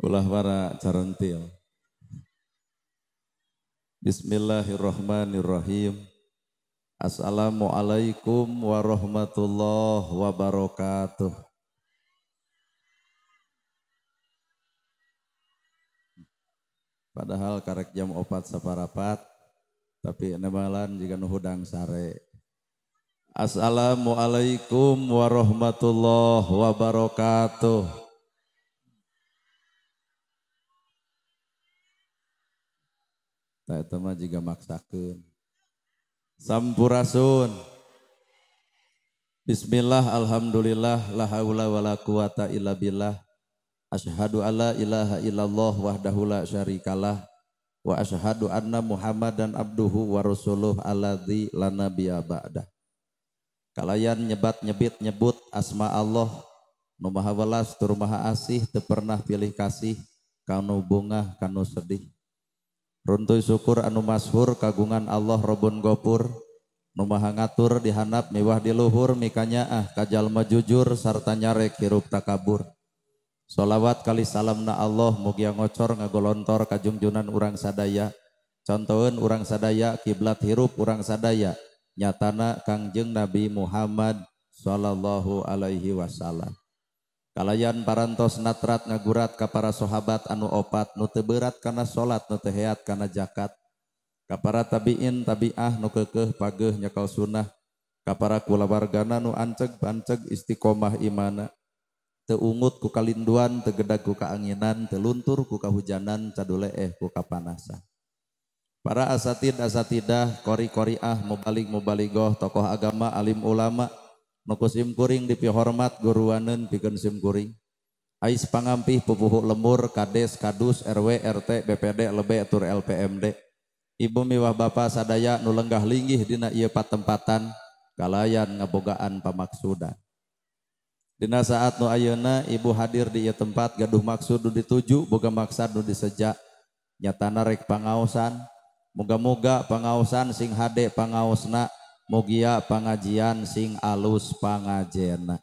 Ulah para carentil. Bismillahirrahmanirrahim. Assalamualaikum warahmatullahi wabarakatuh. Padahal karek jam 4.15, tapi nemalan jika nu hudang sare. Assalamualaikum warahmatullahi wabarakatuh. Tah eta mah jiga maksakeun. Sampurasun. Bismillah, alhamdulillah, la haula wala quwata illa billah. Asyhadu alla ilaha illallah wahdahu la syarikalah wa asyhadu anna Muhammadan abduhu wa rasuluh alladzi la nabiyya ba'dah. Kalayan nyebat nyebit nyebut asma Allah nu maha welas tur maha asih teu pernah pilih kasih kanu bungah kanu sedih. Runtuy syukur anu mashur kagungan Allah Robun Gopur nu maha ngatur dihandap miwah di luhur mikanyaah ka jalma jujur sarta nyarek hirup takabur. Sholawat kali salamna Allah mugia ngocor ngagolontor kajungjunan urang sadaya contoheun urang sadaya kiblat hirup urang sadaya nyatana Kangjeng Nabi Muhammad sallallahu alaihi wasallam. Kalayan parantos natrat ngagurat ka para sahabat anu opat nu teu berat kana salat nu teu heat kana zakat ka para tabiin tabiah nu keukeuh pageuh nyekel sunnah ka para kulawargana nu anceg-anceg istiqomah imana teu ungut ku kalinduan teu gedag ku kaanginan teu luntur ku kahujanan caduleeh ku kapanasan. Para asatid asatidah qori-qoriah mubalig mubaligoh tokoh agama alim ulama nu ku simkuring dipihormat guruaneun pikeun simkuring. Ais pangampih pupuhu lemur kades kadus RW RT BPD lebe tur LPMD. Ibu miwah bapa sadaya nu lenggah linggih dina ieu patempatan kalayan ngabogaan pamaksudan. Dina saat nu ayeuna ibu hadir di ieu tempat gaduh maksud nu dituju boga maksad nu diseja nyatana rek pangaosan. Moga-moga pangaosan sing hade pangaosna, mugia pangajian sing alus pangajena.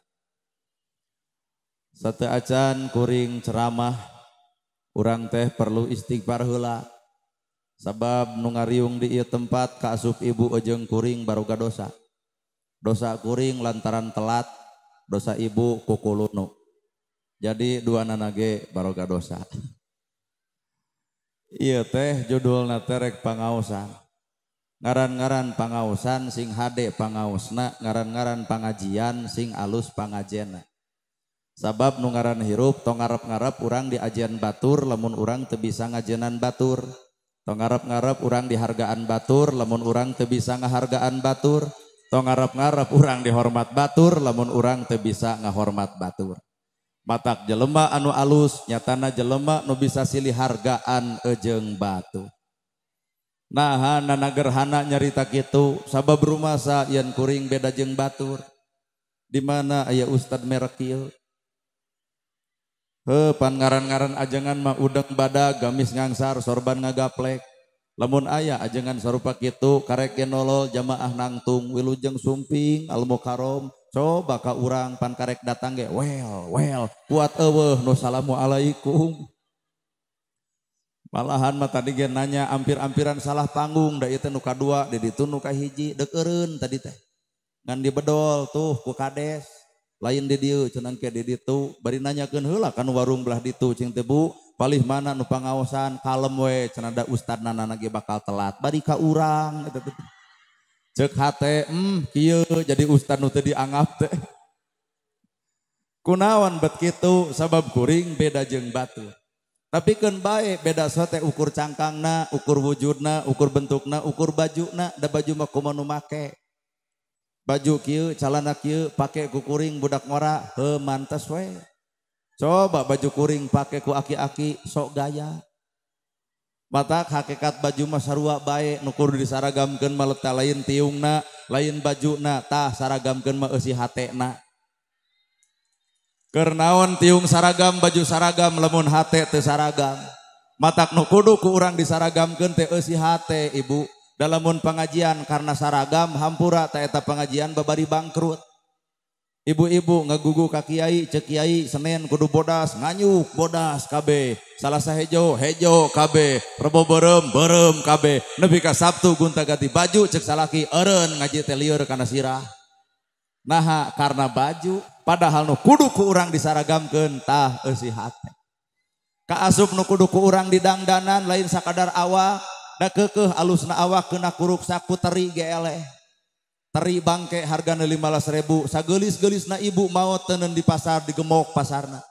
Sateu acan kuring ceramah urang teh perlu istighfar heula. Sabab nu ngariung di ieu tempat kaasup ibu ejeng kuring baroga dosa. Dosa kuring lantaran telat, dosa ibu kukulunu. Jadi duanana ge baroga dosa. Ieu teh judulna teh rek pangaosan. Ngaran-ngaran pangaosan sing hade pangaosna, ngaran-ngaran pangajian sing alus pangajena. Sabab nu ngaran hirup tong ngarep-ngarep urang diajian batur lamun urang teu bisa ngajenan batur. Tong ngarep-ngarep urang dihargaan batur lamun urang teu bisa ngahargaan batur. Tong ngarep-ngarep urang dihormat batur lamun urang teu bisa ngahormat batur. Matak jelema anu alus nyatana jelema nu bisa silih hargaan ejeung batur. Nah, nana gerhana nyarita kitu sabab rumasa yen kuring beda jeung batur. Di mana aya ustad merek kieu? Heuh, pan ngaran-ngaran ajengan mah udeng badag, gamis ngangsar, sorban ngagaplek. Lamun aya ajengan sarupa kitu karek ge nolol jamaah nangtung wilujeng sumping al mukarrom. Coba ka urang pan karek datang ge well kuat eueuh nu salamualaikum. Malahan mah tadi ge nanya ampir-ampiran salah panggung da ieu teh nu kadua di ditu nu kahiji deuk eureun tadi teh. Ngan dibedol tuh ku kades lain di dieu cenah ke di ditu bari nanyakeun heula ka nu warung belah ditu cing teh Bu palih mana nu pangaosan kalem we cenah da ustadna ge bakal telat bari ka urang eta teh. Ceuk hate kieu jadi ustad nu teu dianggap teh. Kunaon bet kitu sabab kuring beda jeung batur. Tapi keun bae beda sote ukur cangkangna, ukur wujudna, ukur bentukna, ukur bajuna, da baju mah kumaha nu make. Baju kieu, calana kieu pake ku kuring budak ngora, heuh mantes we. Coba baju kuring pake ku aki-aki sok gaya. Matak hakikat baju mah sarua bae nu kudu disaragamkeun mah leta lain tiungna, lain bajuna, tah saragamkeun mah eusi hatena. Keur naon tiung saragam baju saragam lamun hate teu saragam. Matak nu kudu ku urang disaragamkeun teh eusi hate ibu. Dalamun pengajian karena saragam hampura ta eta pengajian babari bangkrut. Ibu-ibu ngagugu ka kiai, cek kiai Senin kudu bodas, nganyuk bodas kabeh. Salasa hejo, hejo kabeh. Rebo berem, berem kabeh. Nepi ka Sabtu gonta-ganti baju cek salaki eureun ngaji teh lieur kana sirah. Naha karena baju, padahal nu kudu ku urang disaragamkeun tah eusi hate. Kaasup nu kudu ku urang didangdanan lain sakadar awak, da keukeuh alusna awak kena kuruk saku teri ge eleh. Teri bangke hargana 15.000, sageulis-geulisna ibu maot teuneun di pasar digemok pasarna.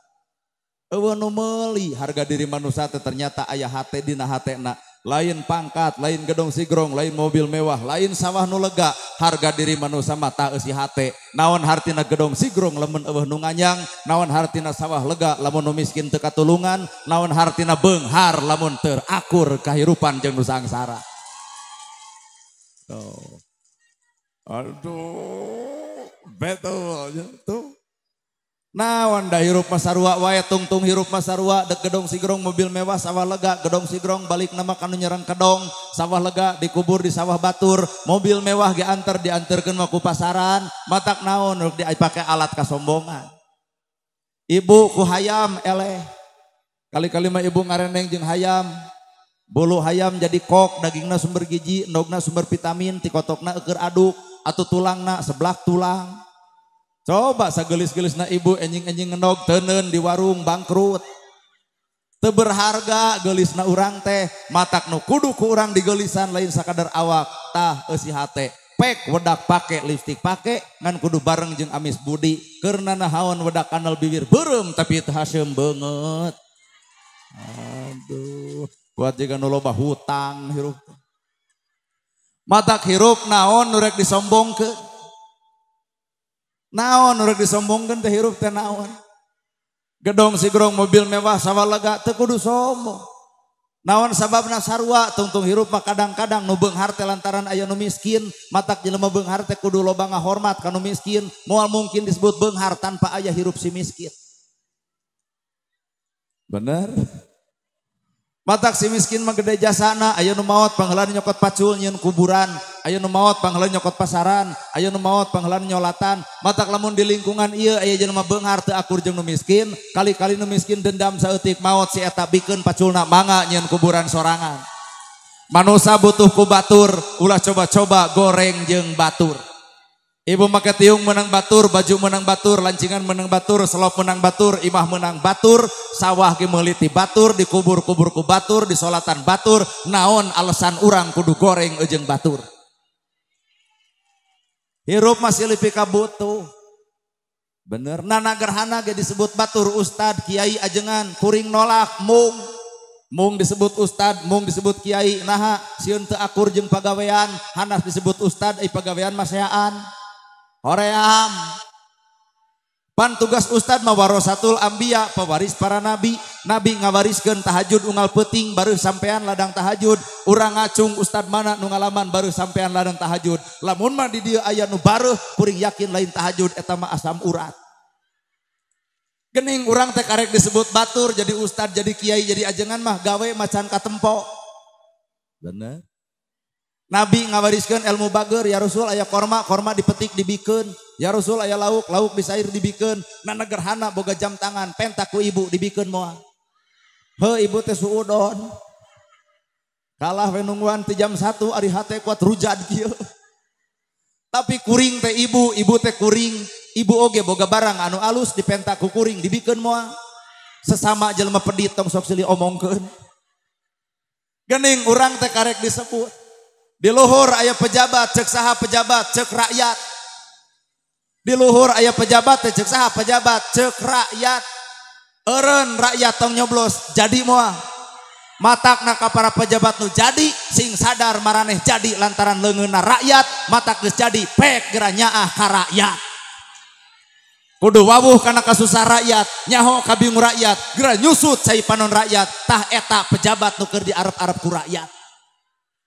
Eueuh nu meuli harga diri manusia teh ternyata aya hate dina hatena. Lain pangkat, lain gedong sigrong, lain mobil mewah, lain sawah nu lega, harga diri manusia mah tah eusi hate. Naon hartina gedong sigrong lamun eueuh nu nganyang, naon hartina sawah lega lamun nu miskin teu katulungan, naon hartina beunghar lamun teu akur kahirupan jeung nu sangsara. Tuh. Aduh, betul tuh. Naon da hirup mah sarua wae, tungtung hirup mah sarua, dek gedong sigrong mobil mewah sawah lega, gedong sigrong balik nama kanu nyerang kedong, sawah lega dikubur di sawah batur, mobil mewah ge anter dianterkeun mah ku pasaran, matak naon rek dipake alat kasombongan. Ibu ku hayam eleh. Kali-kali mah ibu ngareneng jeung hayam. Bulu hayam jadi kok, dagingna sumber gizi, endogna sumber vitamin, tikotokna eueur aduk, atau tulangna seblak tulang. Coba sagelis-gelisna ibu enjing-enjing ngendog teuneun di warung bangkrut. Teu berharga geulisna urang teh, matak nu kudu ku urang digeulisan lain sakadar awak, tah eusi hate. Pek wedak pake, lipstik pake, ngan kudu bareng jeung amis budi. Keur nanahaon wedak kanal bibir beureum tapi teu haseum beungeut. Aduh, kuat jiga nu loba hutang hirup. Matak hirup naon nu rek disombongkeun. Naon nu rek disombongkeun teh hirup teh naon. Gedong sigrong mobil mewah sawah lega teu kudu sombong. Naon sababna sarua tungtung hirup mah kadang-kadang nu beunghar teh lantaran aya nu miskin, matak jelema beunghar teh kudu loba ngahormat ka nu miskin, moal mungkin disebut beunghar tanpa aya hirup si miskin. Bener? Matak si miskin mah gede jasana, aya nu maot pangheulana nyokot pacul nyieun kuburan, aya nu maot pangheulana nyokot pasaran, aya nu maot pangheulana nyolatan. Matak lamun di lingkungan ieu aya jelema beunghar teu akur jeung nu miskin, kali-kali nu miskin dendam saeutik maot si eta bikeun paculna mangga nyieun kuburan sorangan. Manusa butuh ku batur, ulah coba-coba goreng jeung batur. Ibu make tiung menang batur, baju menang batur, lancingan menang batur, selop menang batur, imah menang batur, sawah ge meuli ti batur, dikubur-kubur ku batur, disolatan batur, naon alasan urang kudu goreng jeung batur. Hirup masih lebih kabutuh. Bener, nana gerhana ge disebut batur, ustad, kiai ajengan, kuring nolak, mung. Mung disebut ustad, mung disebut kiai, naha sieun teu akur jeung pagawean, hanas disebut ustad, ai pagawean maseaan. Hoream. Pan tugas ustad mah warasatul anbiya, pewaris para nabi. Nabi ngawariskeun tahajud unggal peuting baru sampean ladang tahajud. Urang ngacung ustad mana nu ngalaman baru sampean ladang tahajud. Lamun mah di dieu aya nu bareuh kuring yakin lain tahajud eta mah asam urat. Gening urang teh karek disebut batur jadi ustad jadi kiai jadi ajengan mah gawe macan katempo. Bener? Nabi ngawariskeun ilmu bager, ya Rasul aya korma, korma dipetik dibikeun. Ya Rasul aya lauk, lauk disair dibikeun. Nana gerhana boga jam tangan, penta ku ibu dibikeun moal. Heuh ibu teh suudon. Kalah we nungguan ti jam 1 ari hate kuat rujad kieu. Tapi kuring teh ibu, ibu teh kuring. Ibu oge boga barang anu alus dipenta ku kuring dibikeun moal. Sesama jelema pedit tong sok silih omongkeun. Gening urang teh karek disebut. Di luhur aya pejabat, cek saha pejabat, cek rakyat. Di luhur aya pejabat, cek saha pejabat, cek rakyat. Eureun rakyat tong nyoblos, jadi moal. Matakna ka para pejabat nu jadi, sing sadar maraneh jadi lantaran leungeunna rakyat, matak geus jadi pek geura nyaah ka rakyat. Kudu wawuh kana kasusah rakyat, nyaho ka bingung rakyat, geura nyusut cai panon rakyat, tah eta pejabat nu keur diarep-arep ku rakyat.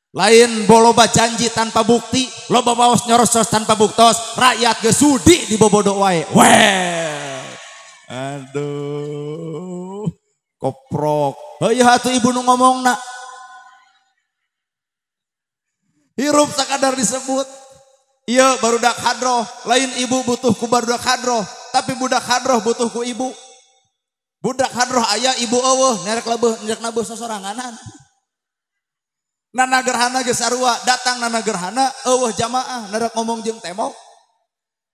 Lain boloba janji tanpa bukti, loba waos nyorosos tanpa buktos, rakyat geus sudi dibobodo wae. Weh. Aduh, koprok. Heuh atuh ibu nu ngomongna. Hirup sakadar disebut. Iya barudak hadroh, lain ibu butuh ku barudak hadroh, tapi budak hadroh butuh ku ibu. Budak hadroh aya ibu eueuh, nerek lebeuh, nerek nabeuh sosoranganan. Nana gerhana geus sarua, datang nana gerhana eueuh jamaah nerek ngomong jeung tembok.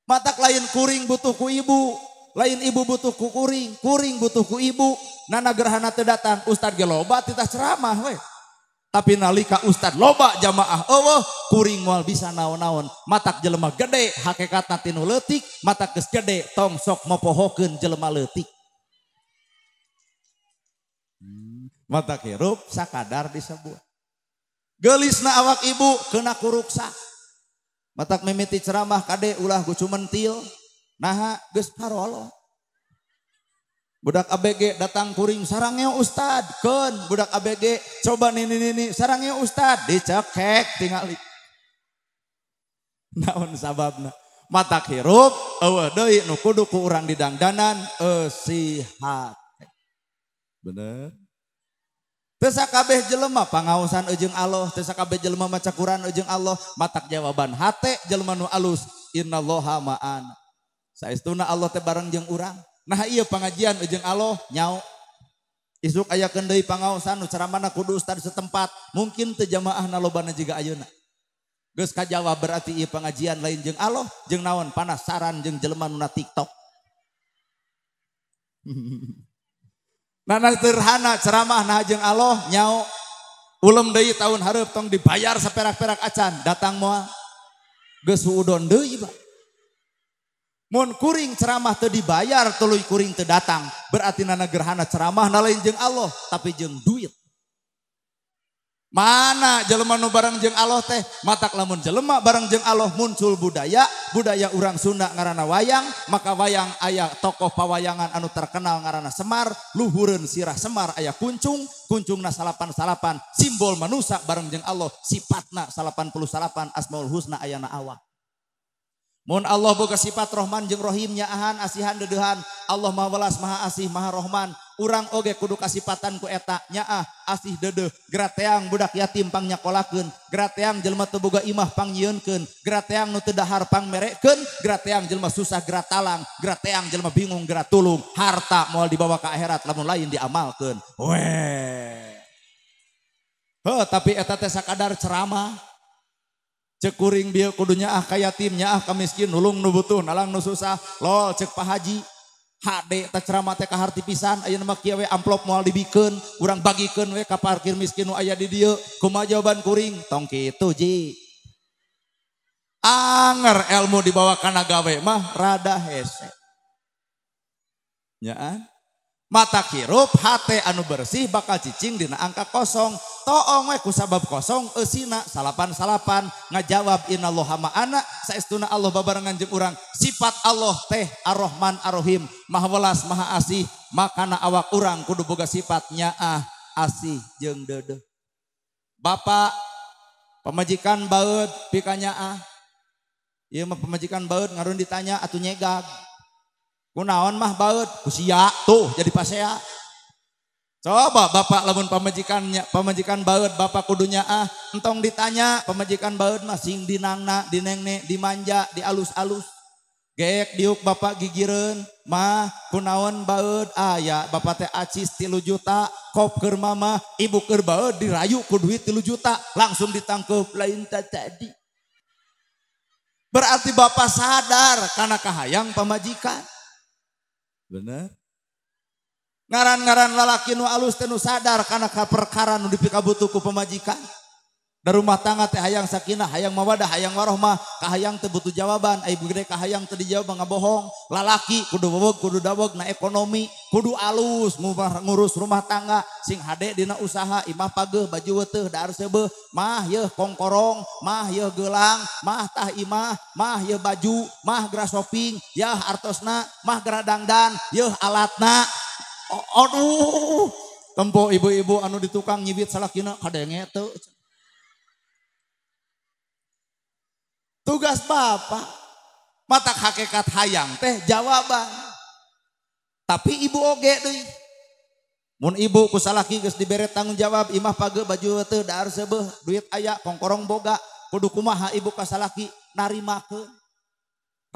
Matak lain kuring butuh ku ibu, lain ibu butuh ku kuring, kuring butuh ku ibu. Nana gerhana teu datang, ustad ge loba titah ceramah we. Tapi nalika ustad loba jamaah eueuh, kuring moal bisa naon-naon. Matak jelema gede hakikatna tinu leutik, matak geus gede tong sok mopohokeun jelema leutik. Matak hirup sakadar disebut. Geulisna awak ibu kena kuruksa. Matak mimiti ceramah kade ulah gucumentil, naha geus parolo. Budak ABG datang kuring sarangeo ustad, keun budak ABG coba nini nini sarangeo ustad dicekek tingali. Naon sababna? Matak hirup eueuh deui nu kudu ku urang didangdanan eusi hate. Bener? Teu sakabeh jelema pangaosan jeung Allah, teu sakabeh jelema maca Quran jeung Allah, matak jawaban hate jelema nu alus innallaha ma'ana. Saestuna Allah teh bareng jeung urang. Nah iya pengajian jeung Allah nyao. Isuk aya deui pangaosan nu ceramahna kudu ustad setempat, mungkin teu jamaahna lobana jiga ayeuna. Geus kajawab berarti ieu pengajian lain jeung Allah, jeung naon panasaran jeung jelema nu na TikTok. Nana sederhana ceramah nah jeung Allah nyao. Ulem deui tahun hareup tong dibayar saperak-perak acan, datang moal. Geus suudon deui Pak. Mun kuring ceramah teu dibayar tuluy kuring teu datang, berarti nana gerhana ceramah na lain jeung Allah tapi jeung duit. Mana jelema nu bareng jeung Allah teh? Matak lamun jelema bareng jeung Allah muncul budaya, budaya urang Sunda ngaranna wayang, maka wayang aya tokoh pawayangan anu terkenal ngaranna Semar, luhureun sirah Semar aya kuncung, kuncungna salapan-salapan, simbol manusa bareng jeung Allah, sifatna 88 Asmaul Husna ayana awak. Mun Allah boga sifat Rohman jeung Rohim nyaahan asihan deudeuhan, Allah Maha Welas Maha Asih Maha Rohman. Urang oge kudu kasipatan ku eta nyaah asih deudeuh, grateang budak yatim pang nyakolakeun, grateang jelema teu boga imah pang nyieunkeun, grateang nu teu dahar pang merekeun, grateang jelema susah gratalang, grateang jelema bingung gratulung. Harta moal dibawa ka akhirat lamun lain diamalkeun. Weh. Heuh, tapi eta teh sakadar ceramah. Cek kuring bieu kudu nyaah ka yatim, nyaah ka miskin, nulung nu butuh, nalang nu susah. Lol cek Pak Haji, HD teh ceramah teh kaharti pisan, ayeuna mah kieu we amplop moal dibikeun, urang bagikeun we ka parkir miskin nu aya di dieu. Kumaha jawaban kuring? Tong kitu ji. Anger ilmu dibawa kana gawe mah rada hese. Nyaan? Mata hirup hate anu bersih bakal cicing dina angka kosong. Toong we kusabab kosong eusina salapan-salapan ngajawab innallaha ma'ana saestuna Allah babarengan jeung urang. Sifat Allah teh Ar-Rahman Ar-Rahim, Maha Welas Maha Asih, makana awak urang kudu boga sifat nyaah asih jeung deudeuh. Bapak pamajikan baeud pika nyaah. Ieu mah pamajikan baeud ngarun ditanya atuh nyegag. Kunaon mah baeud ku sia tuh jadi pasea. Coba bapak lamun pamajikannya pamajikan baeud bapak kudu nyaah entong ditanya pamajikan baeud mah sing dinangna dinengne dimanja dialus-alus. Geek diuk bapak gigireun mah kunaon baeud aya bapak teh acis 3 juta kop keur mama ibu keur baeud dirayu ku duit 3 juta langsung ditangkep lain tadi. Berarti bapak sadar karena kahayang pamajikan. Bener? Ngaran-ngaran lalaki nu alus teh nu sadar kana ka perkara nu dipikabutuh ku pamajikan. Da rumah tangga teh hayang sakinah, hayang mawadah, hayang warohmah, kahayang teh butuh jawaban, ai gede kahayang teh dijawab ngabohong. Lalaki kudu weweg, kudu daweg na ekonomi, kudu alus ngurus rumah tangga, sing hade dina usaha, imah pageuh, baju weteuh, dahar seubeuh, mah yeuh kongkorong, mah yeuh gelang, mah tah imah, mah yeuh baju, mah geura shopping, yah artosna, mah geura dangdan, yeuh alatna. Aduh, tempo ibu-ibu anu di tukang nyibit salakina kadenge teu. Tugas bapak, matak hakikat hayang teh jawaban. Tapi ibu oge deui. Mun ibu ku salaki geus dibere tanggung jawab imah pageuh baju teu dahar seubeuh, duit aya kongkorong boga, kudu kumaha ibu ka salaki? Narimakeun.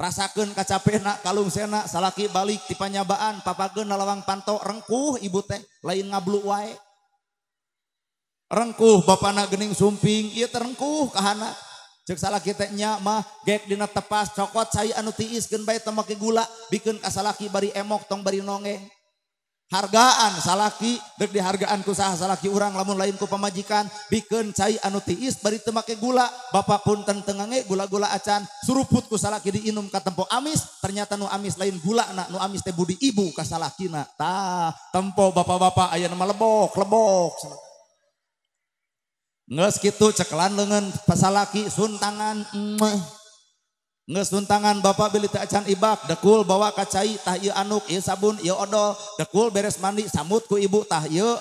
Rasakeun kacapena kalung sena salaki balik ti panyabaan papageun lawang panto rengkuh ibu teh lain ngablu wae. Rengkuh bapana geuning sumping ieu teh rengkuh kahana. Ceuk salaki teh nya mah gek dina tepas cokot cai anu tiis keun bae teu make gula bikeun ka salaki bari emok tong bari nongeng. Hargaan salaki dek dihargaan ku saha salaki urang lamun lain ku pamajikan bikeun cai anu tiis bari teu make gula bapak punten teu ngange gula-gula acan suruput ku salaki diinum ka tempo amis ternyata nu amis lain gulana nu amis teh budi ibu ka salakina tah tempo bapak-bapak aya nama lebok lebok geus kitu cekelan leungeun pasalaki sun tangan Nges tuntangan bapak beli teu acan ibak dekul bawa ka cai tah ieu anuk ieu sabun ieu odol dekul beres mandi samut ku ibu tah ieu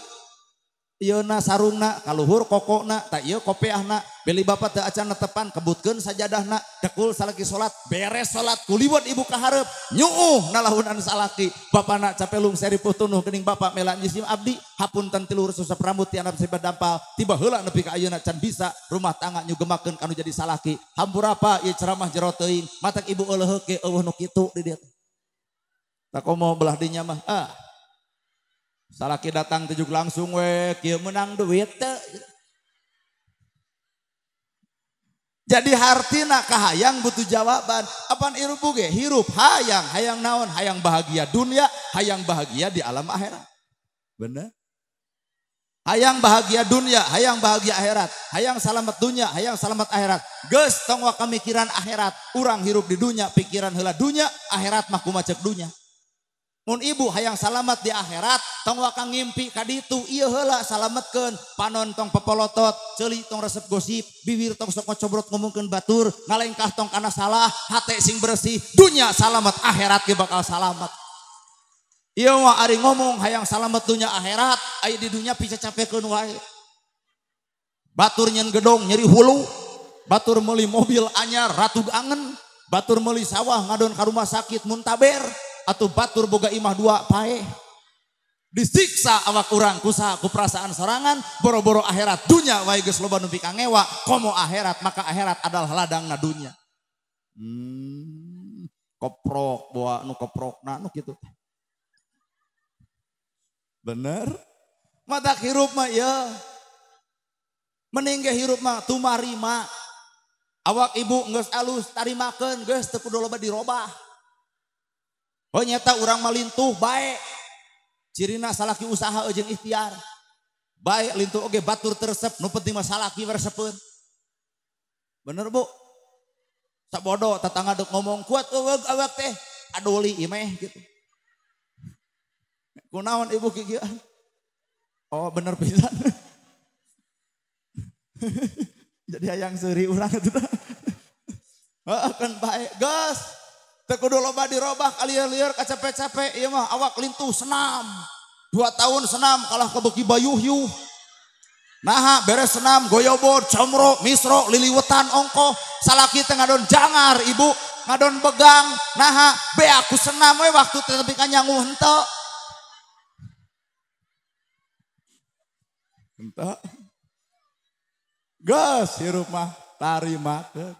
ieuna sarungna kaluhur kokona tah ieu kopeahna beli bapak teu acan netepan kebutkeun sajadahna dekul salaki salat beres salat kuliwot ibu ka hareup nyuuh nalahunan salaki bapana capelung seripuh tunuh geuning bapak melan jisim abdi hapunten tiluhur susep rambut ti andap sampai dampal tiba heula nepi ka ayeuna can bisa rumah tangga nyugemakeun kanu jadi salaki hampurapa ieu ceramah jero teuing matak ibu euleheuk ge eueuh nu kitu di dieu tah komo belah dinya mah ah salaki datang tujuk langsung we kieu menang duit teu. Jadi hartina kahayang butuh jawaban. Apan hirup ge hirup hayang, hayang naon? Hayang bahagia dunia, hayang bahagia di alam akhirat. Bener? Hayang bahagia dunia, hayang bahagia akhirat, hayang salamet dunia, hayang salamet akhirat. Geus tong waka mikiran akhirat, urang hirup di dunia, pikiran heula dunia, akhirat mah kumaha ceuk dunya. Mun ibu hayang salamet di akhirat, tong waka ngimpi ka ditu, ieu heula salametkeun, panon tong pepolotot, ceuli tong resep gosip, bibir tong sok ngocobrot ngomongkeun batur, ngalengkah tong kana salah, hate sing bersih, dunya salamet, akhirat ge bakal salamet. Ieu mah ari ngomong hayang salamet dunya akhirat, aya di dunya picacapekeun wae. Batur nyen gedong nyeri hulu, batur meuli mobil anyar ratu angen, batur meuli sawah ngadon ka rumah sakit muntaber. Atau batur boga imah dua pae disiksa awak urang kusaha ku perasaan sorangan boro-boro akhirat dunya wae geus loba nu pikangewa komo akhirat maka akhirat adalah ladangna dunya. Koprok bawa nu koprokna nu kitu bener matak hirup mah ieu mending ge hirup mah tumarima awak ibu geus alus tarimakeun geus teu kudu loba dirobah. Oh nyata urang malintuh bae cirina salaki usaha jeung ikhtiar bae lintuh oge batur teresep nu penting mah salaki resepeun bener bu sabodo tetangga dek ngomong kuat eueug awak teh adoli imeh gitu kunaon ibu kikieuan oh bener pisan jadi hayang seuri urang atuh heeh kan bae geus teu kudu loba dirobah kalieur-lieur kacape-cape ieu mah awak lintuh senam 2 tahun senam kalah kebeki bayuh-yuh naha beres senam goyobod comro misro liliwetan ongkoh salaki teh ngadon jangar ibu ngadon begang naha be aku senam we waktu teh tepi ka nyangu henteu henteu geus hirup mah tarimakeun.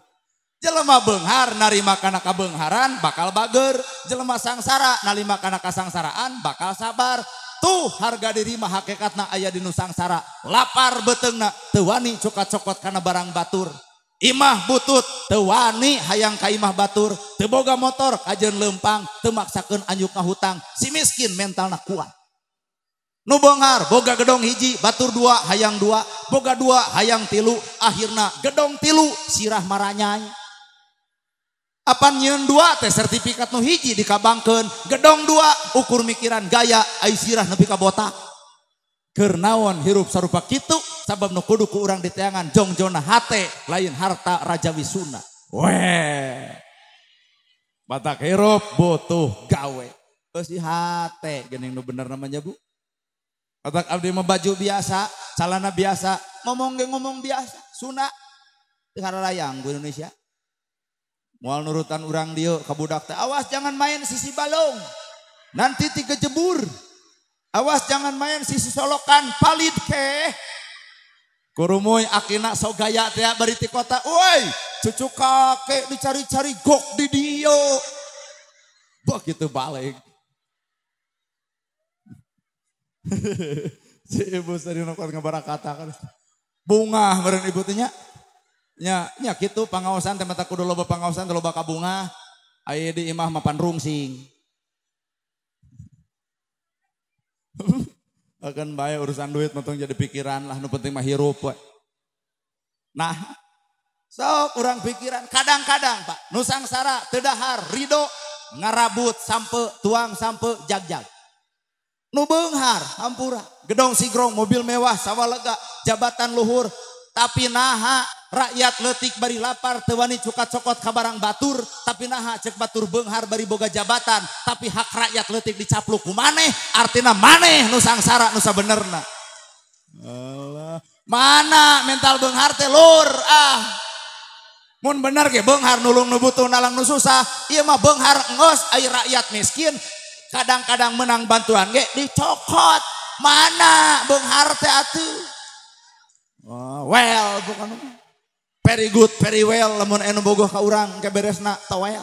Jelema beunghar narima kana kabeungharan bakal bager, jelema sangsara narima kana kasangsaraan bakal sabar. Tuh harga diri mah hakikatna aya di nu sangsara, lapar beuteungna teu wani cokat-cokot kana barang batur. Imah butut teu wani hayang ka imah batur, teu boga motor kajeun leumpang, teu maksakeun anjuk ka hutang. Si miskin mentalna kuat. Nu beunghar boga gedong hiji, batur dua hayang dua, boga dua hayang tilu, akhirna gedong tilu sirah maranyai. Apan nyeun dua teh sertifikat nu hiji dikabangkeun, gedong dua ukur mikiran gaya ai sirah nepi ka botak. Keur naon hirup sarupa kitu sabab nu kudu ku urang diteangan jongjona hate lain harta raja wisuna. Weh. Batak hirup butuh gawe. Eusi hate geuning nu bener namanya Bu. Batak abdi mah baju biasa, calana biasa, ngomong ge ngomong biasa, Sunda. Teu hararayang ku Indonesia. Moal nurutan urang dieu ka budak teh, awas jangan main sisi balong. Nanti tiga jebur. Awas jangan main sisi solokan, palid keh. Kurumuy akina sok gaya teh bari ti kota. Woi, Cucu kakek dicari-cari gok di dia. Begitu balik. Si ibu sering nongkrong ngebarakata kan. Bunga meureun ibu teh nya. Nya nya kitu pangaosan teh mata kudu loba pangaosan teh loba kabunga. Aya di imah mapan rungsing. Akan bae urusan duit mah tong jadi pikiran lah, nu penting mah hirup we. Nah, sok urang pikiran kadang-kadang Pak, nu sangsara teu dahar ridho ngarabut sampe tuang sampe jagjag. Nu beunghar hampura, gedong sigrong, mobil mewah, sawah lega, jabatan luhur, tapi naha rakyat leutik bari lapar teu wani cukat cokot ka barang batur, tapi naha cek batur beunghar bari boga jabatan, tapi hak rakyat leutik dicapluk ku maneh, artina maneh nu sangsara nu sabenerna. Alah, mana mental beunghar teh lur ah. Mun bener ge beunghar nulung nu butuh nalang nu susah, ieu mah beunghar engos ai rakyat miskin kadang-kadang menang bantuan ge dicokot. Mana beunghar teh atuh? Oh, well bukan very good, very well lamun anu bogoh ka urang ke beresna towel.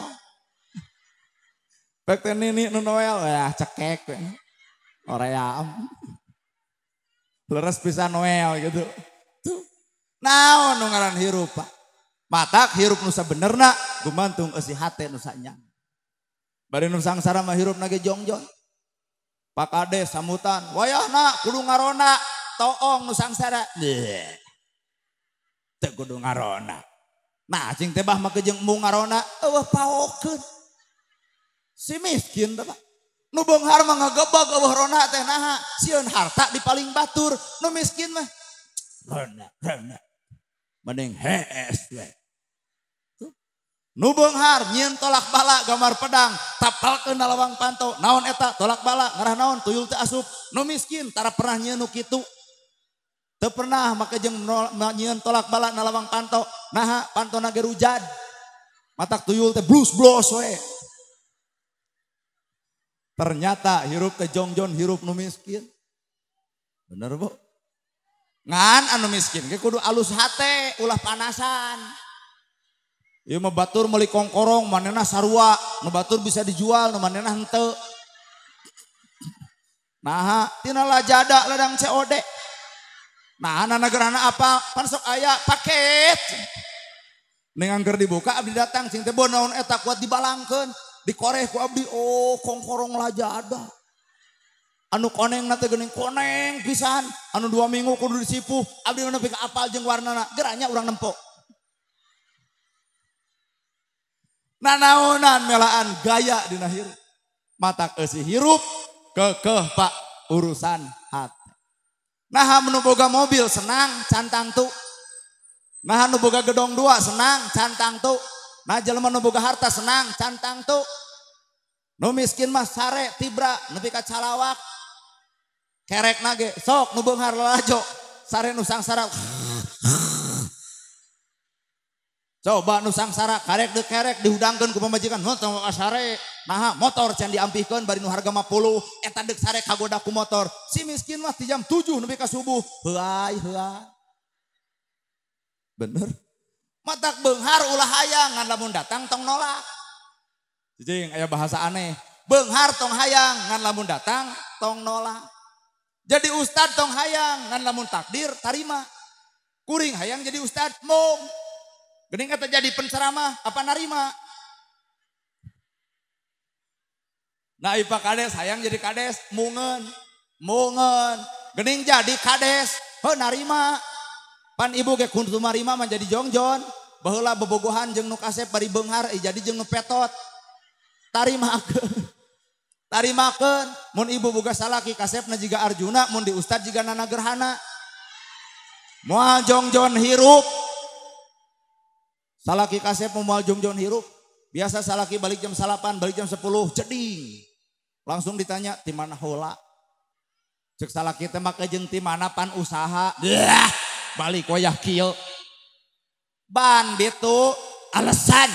Pek teh nini nu Noel ya cekek we. Oream. Leres pisan Noel gitu. Tuh. Naon nu ngaran hirup Pak? Matak hirup nu sabenerna gumantung eusi hate nu sanyang. Bari nu sangsara mah hirup na ge jongjon. Pak Kades sambutan, wayahna kudu ngarona toong nu sangsara. Teu kudu ngarona. Nah, cing teh bah make jeung embung ngarona, eueuh paokeun. Si miskin teh Pak. Nu beunghar mah ngagebeg eueuh rona teh naha, sieun harta dipaling batur, nu miskin mah rona rona. Mending hees we. Nu beunghar nyieun tolak bala gambar pedang, tapalkeun na lawang panto, naon eta tolak bala ngarah naon tuyul teh asup. Nu miskin tara pernah nyieun nu kitu. Teu pernah make jeung nyieun tolak bala na lawang panto, naha pantona ge rujad. Matak tuyul teh blus-blos we. Ternyata hirup teh jongjon hirup nu miskin. Bener Bu? Ngan anu miskin ge kudu alus hate, ulah panasan. Ieu mah batur meuli kongkorong manehna sarua, nu batur bisa dijual, nu manehna henteu. Naha tina lajada ladang COD. Nah, nagerana apa? Pan sok aya paket. Ning angger dibuka abdi datang cing teh naon eta kuat dibalangkeun, dikoreh ku abdi, oh kongkorong lajada. Anu koneng na teh geuning koneng pisan, anu 2 minggu kudu disipuh, abdi nepi ka apal jeung warnana, geranya urang nempo. Nanaonan melaan gaya dina hirup. Matak eusi hirup kekeh Pak urusan hati. Nah nu boga mobil senang cantang tu. Nah nu boga gedong 2 senang cantang tu. Nah jelema nu boga harta senang cantang tu. Nu miskin mah sare tibra nepi ka calawak. Kerek nage sok nu beunghar lalajo sare nu sangsara. Coba nu sangsara karek deuk kerek dihudangkeun ku pamajikan motor sare. Naha motor can diampihkeun bari nu harga 50 eta deuk sare kagoda ku motor. Si miskin mah ti jam 7 nepi ka subuh. Heuay heuay. Bener. Matak beunghar ulah hayang ngan lamun datang tong nolak. Cicing aya bahasa aneh. Beunghar tong hayang ngan lamun datang tong nolak. Jadi ustad tong hayang ngan lamun takdir tarima. Kuring hayang jadi ustad mong. Geuning kata jadi penceramah apa narima. Nah ipa kades hayang jadi kades mungeun. Mungeun. Geuning jadi kades heuh narima. Pan ibu ge kudu marima mah jadi jongjon. Baheula bobogohan jeung nu kasep bari beunghar jadi jeung nu petot. Tarimakeun. Tarimakeun mun ibu boga salaki kasepna jiga Arjuna mun di ustad jiga Nana Gerhana. Moal jongjon hirup. Salaki kasep moal jongjon hirup. Biasa salaki balik jam 8, balik jam 10, jeding. Langsung ditanya ti mana heula. Cek salaki teh make jeung ti mana pan usaha. Dah, balik wayah kieu. Ban bitu alasan.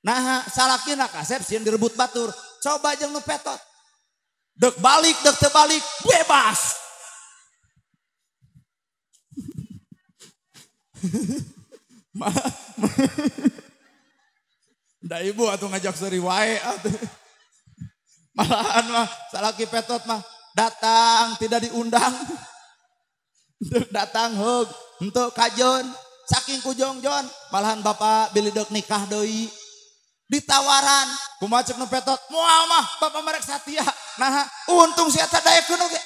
Nah, salakina kasep sieun direbut batur. Coba jeung nu petot. Dek balik, dek teu balik, bebas. Da ibu atuh ngajak seuri wae atuh. Malahan mah salaki petot mah datang tidak diundang. Datang heug henteu kajeun saking kujongjon malahan bapak bilih deuk nikah deui. Ditawaran kumaha ceuk nu petot moal mah bapak merek satia. Nah untung si eta daekeun oge.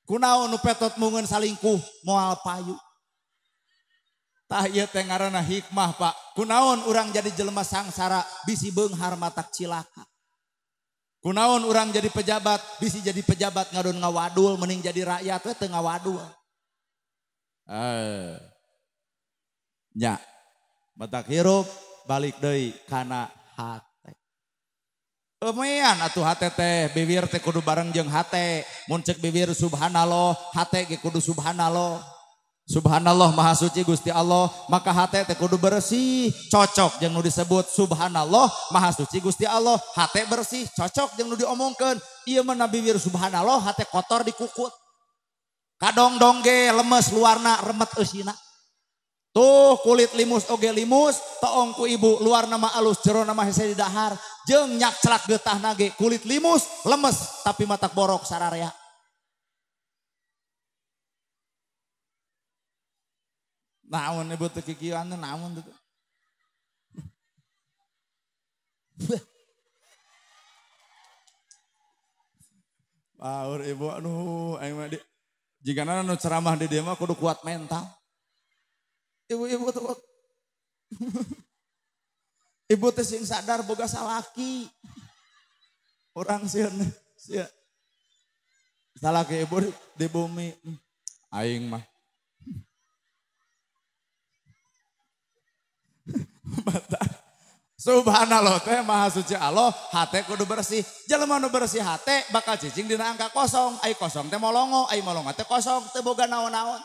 Kunaon nu petot mungeun salingkuh moal payu. Tah ieu teh ngaranna hikmah Pak. Kunaon urang jadi jelema sangsara bisi beunghar matak cilaka. Kunaon urang jadi pejabat bisi jadi pejabat ngadon ngawadul mending jadi rakyat we teu ngawadul. Nya matak hirup balik deui kana hate. Lumayan atuh hate teh bibir teh kudu bareng jeung hate. Mun ceuk bibir subhanallah, hate ge kudu subhanallah. Subhanallah maha suci Gusti Allah, maka hate teh kudu bersih, cocok jeung nu disebut subhanallah maha suci Gusti Allah, hate bersih, cocok jeung nu diomongkeun. Ieu mah bibir subhanallah, hate kotor dikukut. Kadongdong ge lemes luarna remet eusina. Tuh kulit limus oge limus, toong ku ibu luarna mah alus jerona mah hese didahar, jeung nyakcelak getahna ge kulit limus lemes tapi matak borok sararea. Naon ibu teu kikieuan teh naon teh. Paur ibu aduh aing mah jigana nu ceramah di dieu mah kudu kuat mental. Ibu-ibu tuh ibu teh sing sadar boga salaki. Urang sieun sia. Salaki ibu di bumi aing mah. Subhanallah teh maha suci Allah, hate kudu bersih. Jelema nu bersih hate bakal cicing dina angka kosong, ai kosong teh molongo, ai molongo teh kosong teu boga naon-naon.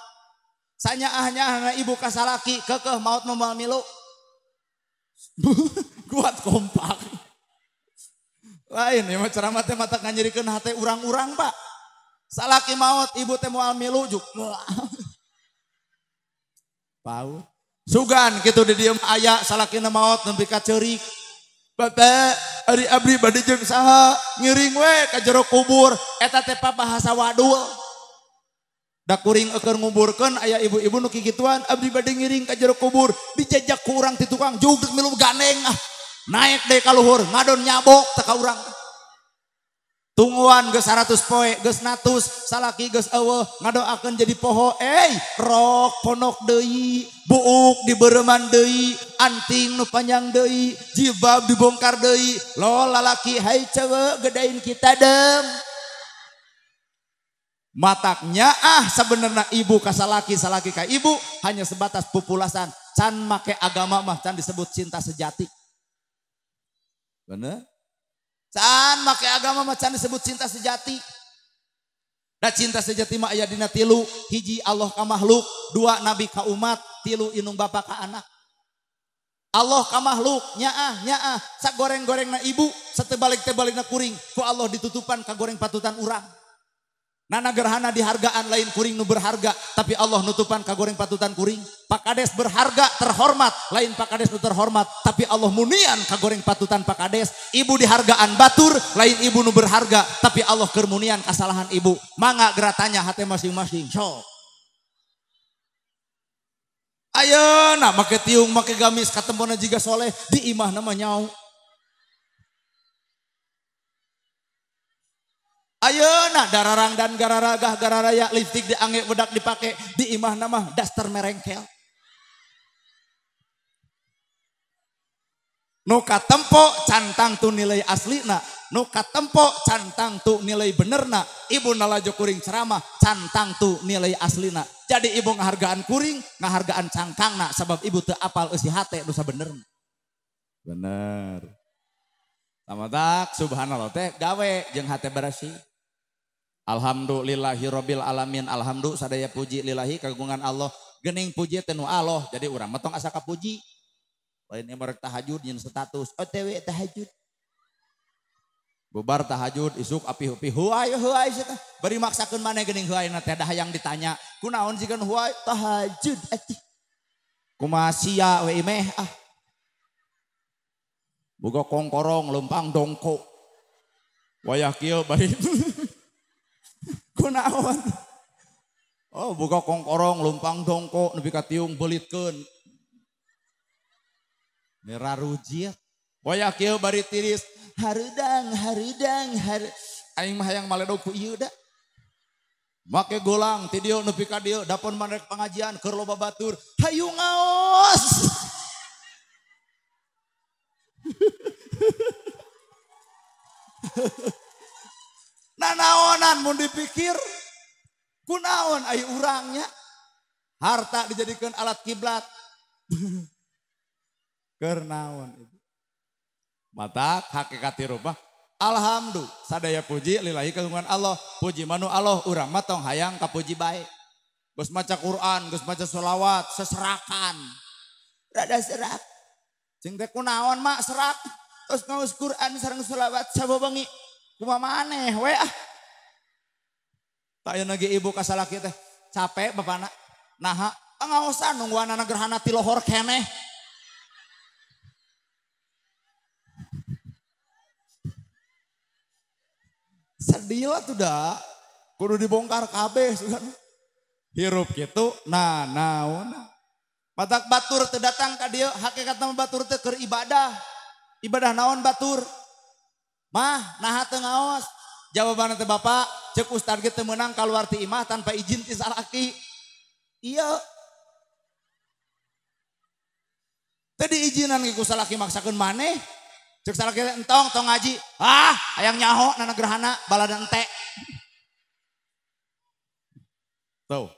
Sanyaah-nyaahna ibu ka salaki keukeuh maot moal milu. Kuat kompak. Lain ieu mah ceramah teh matak nganyerikeun hate urang-urang, Pak. Salaki maot ibu teh moal milu juk. Pau. Sugan kitu di dieu aya salakina maot nepi ka ceurik. Bapak ari abdi bade jeung saha ngiring we ka jero kubur eta teh bahasa wadul. Da kuring eukeun nguburkeun aya ibu-ibu nu kikituan abdi bade ngiring ka jero kubur dijajak ku urang ti tukang jug milu gandeng ah. Naik deui ka luhur ngadon nyabok teh ka urang. Tungguan geus 100 poe, geus natus, salaki geus eueuh, ngadoakeun jadi poho, rok ponok deui, buuk dibereuman deui, anting nu panjang deui, jilbab dibongkar deui, lo lalaki hai cewek gedein kita dem. Mataknya ah sebenarnya ibu ka salaki, salaki ka ibu hanya sebatas pupulasan, can make agama mah can disebut cinta sejati. Bener? Can make agama mah can disebut cinta sejati. Da cinta sejati mah aya dina tilu, hiji Allah ka makhluk, dua nabi ka umat, tilu inung bapa ka anak. Allah ka makhluk nyaah nyaah sagoreng-gorengna ibu, satebalik-tebalikna kuring, ku Allah ditutupan ka goreng patutan urang. Nana gerhana dihargaan lain kuring nu berharga, tapi Allah nutupan ka goreng patutan kuring. Pak Kades berharga terhormat, lain Pak Kades nu terhormat, tapi Allah munian ka goreng patutan Pak Kades. Ibu dihargaan batur, lain ibu nu berharga, tapi Allah keur munian kasalahan ibu. Mangga geratanya hate masing-masing. Sok. Ayeuna make tiung, make gamis katembona jiga soleh, di imah nama nyau. Ayeuna dararang dan gararagah gararaya lipstik diangge bedak dipake di imah nama daster merengkel. Nu katempo cantang tu nilai aslina, nu katempo cantang tu nilai benerna. Ibu nalajo kuring ceramah cantang tu nilai aslina. Jadi ibu ngahargaan kuring, ngahargaan cangkangna sabab ibu teu apal eusi hate nu sabenerna. Bener. Tamatak subhanallah teh gawe jeung hate bersih. Alhamdulillahirabbil alamin. Alhamdulillah sadaya puji lillahi kagungan Allah. Gening puji teh nu Allah. Jadi urang mah tong asa kapuji. Lain merek tahajud nyin status OTW tahajud. Bubar tahajud isuk api-api huai huai cenah. Bari maksakeun maneh geuning huaina teh dah hayang ditanya. Kunaon jigan huai tahajud atuh. Kumaha sia we imeh ah. Boga kongkorong lempang dongko. Wayah kieu bari. Kunaon? Oh, boga kongkorong lempang dongko nepi ka tiung beulitkeun. Merarujit. Wayah kieu bari tiris hareudang hareudang har. Aing mah hayang maledog ku ieu da. Make golang ti dieu nepi ka dieu dapon manrek pengajian keur loba batur hayu ngaos. Nanaonan mun dipikir kunaon ai urangnya harta dijadikan alat kiblat. Keur naon itu. Mata hakikat hirup mah alhamdulillah sadaya puji lillahi kagungan Allah puji manu Allah urang mah tong hayang kapuji bae. Geus maca Quran, geus maca sholawat, seserakan. Rada serak. Cing teh kunaon mak serak. Terus ngaos Quran sareng sholawat sababengi. Kumaha maneh we ah. Tak aya ge ibu ka salaki teh capek bapana. Naha ngaosan nungguanana gerhana ti lohor keneh. Sedih lah tuh dah, kudu dibongkar kabeh sugan. Hirup gitu, nah naon. Matak batur teu datang ka dieu, hakikatna batur teh keur ibadah. Ibadah naon batur? Mah, naha teu ngaos. Jawabanna teh bapak, ceuk ustad ge teu meunang kaluar ti imah tanpa izin ti salaki. Iya. Teu diizinan ge ku salaki maksakeun maneh. Cek salaki entong tong ngaji. Ah, hayang nyaho nana gerhana balada ente. Tuh.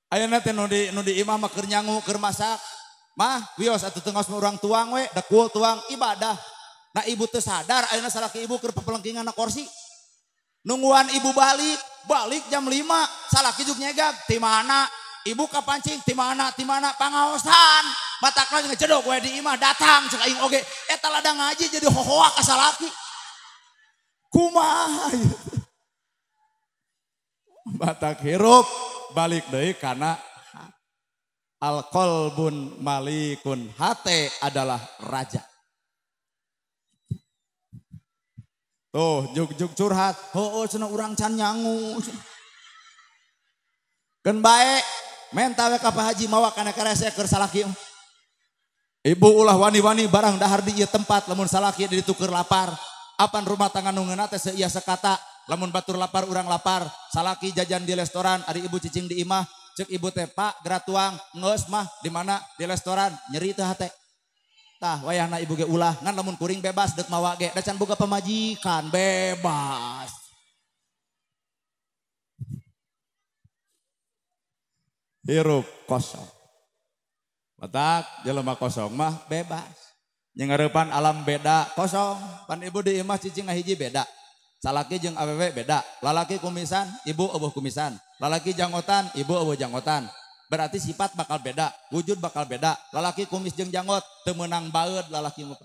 Ayeuna teh nu di imah mah keur nyangu, keur masak. Mah, wios atuh teu ngaos urang tuang we, dekul tuang ibadah. Nah ibu teu sadar ayeuna salaki ibu keur pepelengkingan na kursi. Nungguan ibu balik, balik jam 5, salaki juk nyegag, ti mana? Ibu kapancing ti mana pangaosan. Matakna ngecedok we di imah datang cek aing oge eta ladang ngaji jadi hohoa ka salaki. Kumaha ieu? Batak hirup balik deui kana al qalbun malikun, hate adalah raja. Tuh juk-juk curhat, heueuh cenah urang can nyangu. Keun bae menta we ka Pak Haji mawa kana karese keur salaki. Ibu ulah wani-wani barang dahar di ieu tempat lamun salaki di ditu keur lapar. Apan rumah tangga nu ngeunah teh seuia sekata, lamun batur lapar urang lapar, salaki jajan di restoran, ari ibu cicing di imah, ceuk ibu teh Pak geura tuang, geus mah di mana di restoran, nyeri teu hate. Tah wayahna ibu ge ulah, ngan lamun kuring bebas deuk mawa ge, da can boga pamajikan bebas. Hirup kosong. Matak jelema kosong mah bebas. Nyengareupan alam beda kosong. Pan ibu di imah cicing ngahiji beda. Salaki jeung awewe beda. Lalaki kumisan, ibu eueuh kumisan. Lalaki janggotan, ibu eueuh janggotan. Berarti sifat bakal beda, wujud bakal beda. Lalaki kumis jeung janggot teu meunang baeud lalaki mah.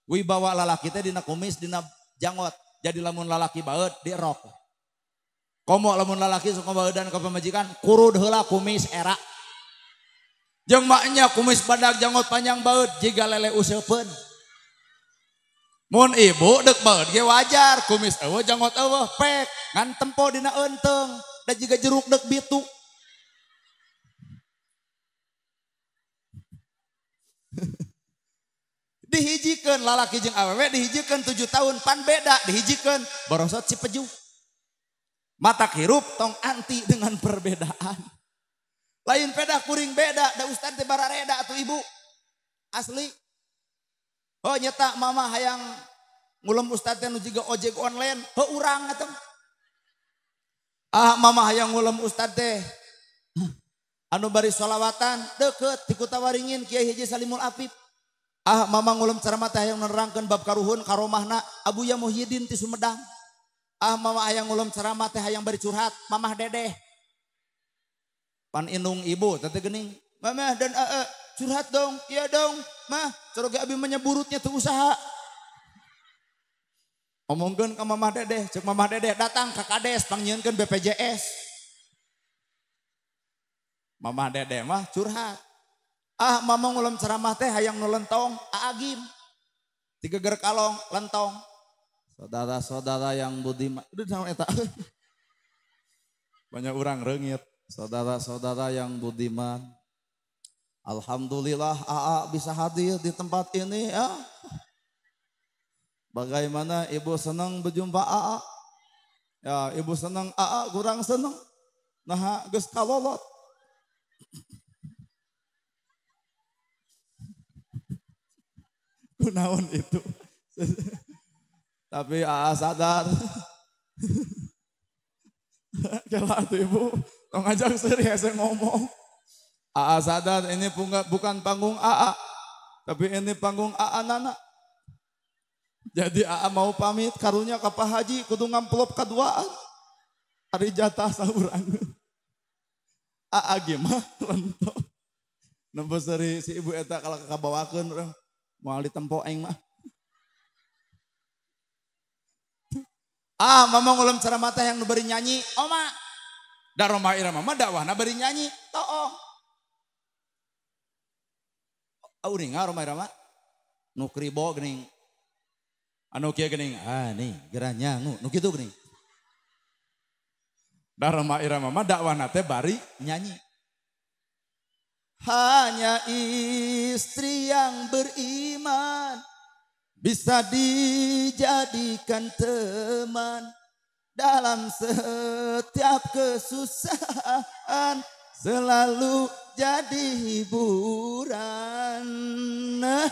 Wibawa lalaki teh dina kumis dina janggot. Jadi lamun lalaki baeud dirok. Komo lamun lalaki sok baeudan ka pamajikan kurud heula kumis era. Jeung maknya kumis badak janggot panjang baeud jiga lele useupeun. Mun ibu deuk baeud ge wajar, kumis eueuh janggot eueuh pek ngan tempo dina eunteung da jiga jeruk deuk bitu. Dihijikeun lalaki jeung awewe dihijikeun 7 tahun pan beda dihijikeun borosot si pejuh. Matak hirup tong anti dengan perbedaan. Lain peda kuring beda, da ustad teh barareda atuh ibu. Asli. Oh nyeta mama hayang ngulem ustad teh nu jiga ojek online, heuh urang atuh. Ah mama hayang ngulem ustad teh anu bari sholawatan deukeut ti Kutawaringin Kiai Haji Salimul Afif. Ah mama ngulem ceramah teh hayang nerangkeun bab karuhun karomahna Abuya Muhyiddin ti Sumedang. Ah mama hayang ngulem ceramah teh hayang bari curhat mamah dedeh. Pan indung ibu tete gening mama dan curhat dong, iya dong mah coroge abi menyeburutnya tuh usaha. Omongkeun ka mamah dedeh, ceuk mamah dedeh datang ka kades pangnyieunkeun BPJS. Mamah dedeh mah curhat. Ah mamang ulam ceramah teh hayang nu lentong, aagim. Tigeger kalong, lentong. Saudara-saudara yang budiman, udah naon eta. Banyak orang reungit. Saudara-saudara yang budiman, alhamdulillah AA bisa hadir di tempat ini ya. Bagaimana ibu senang berjumpa AA? Ya, ibu senang, AA kurang senang. Nah, geus kalolot. Kunaon itu. Tapi AA sadar. Kela tuh ibu, tong ajak serius ngomong. AA sadar ini bukan panggung AA, tapi ini panggung AA Nana. Jadi AA mau pamit karunya ka Pak Haji kudu ngamplop kaduaan. Ari jatah saurang. AA ge mah lentok. Nempo seuri si ibu eta kalau kabawakeun urang moal ditempo aing mah. Ah, mamang ulam ceramah teh yang nu bari nyanyi, oma. Da Rhoma Irama mah dakwahna bari nyanyi, toong. Uring Rhoma Irama nu kribo geuning. Anu kieu geuning, ah nih geura nyangu, nu kitu geuning. Da Rhoma Irama mah dakwahna teh bari nyanyi. Hanya istri yang beriman bisa dijadikan teman dalam setiap kesusahan, selalu jadi hiburan. Nah,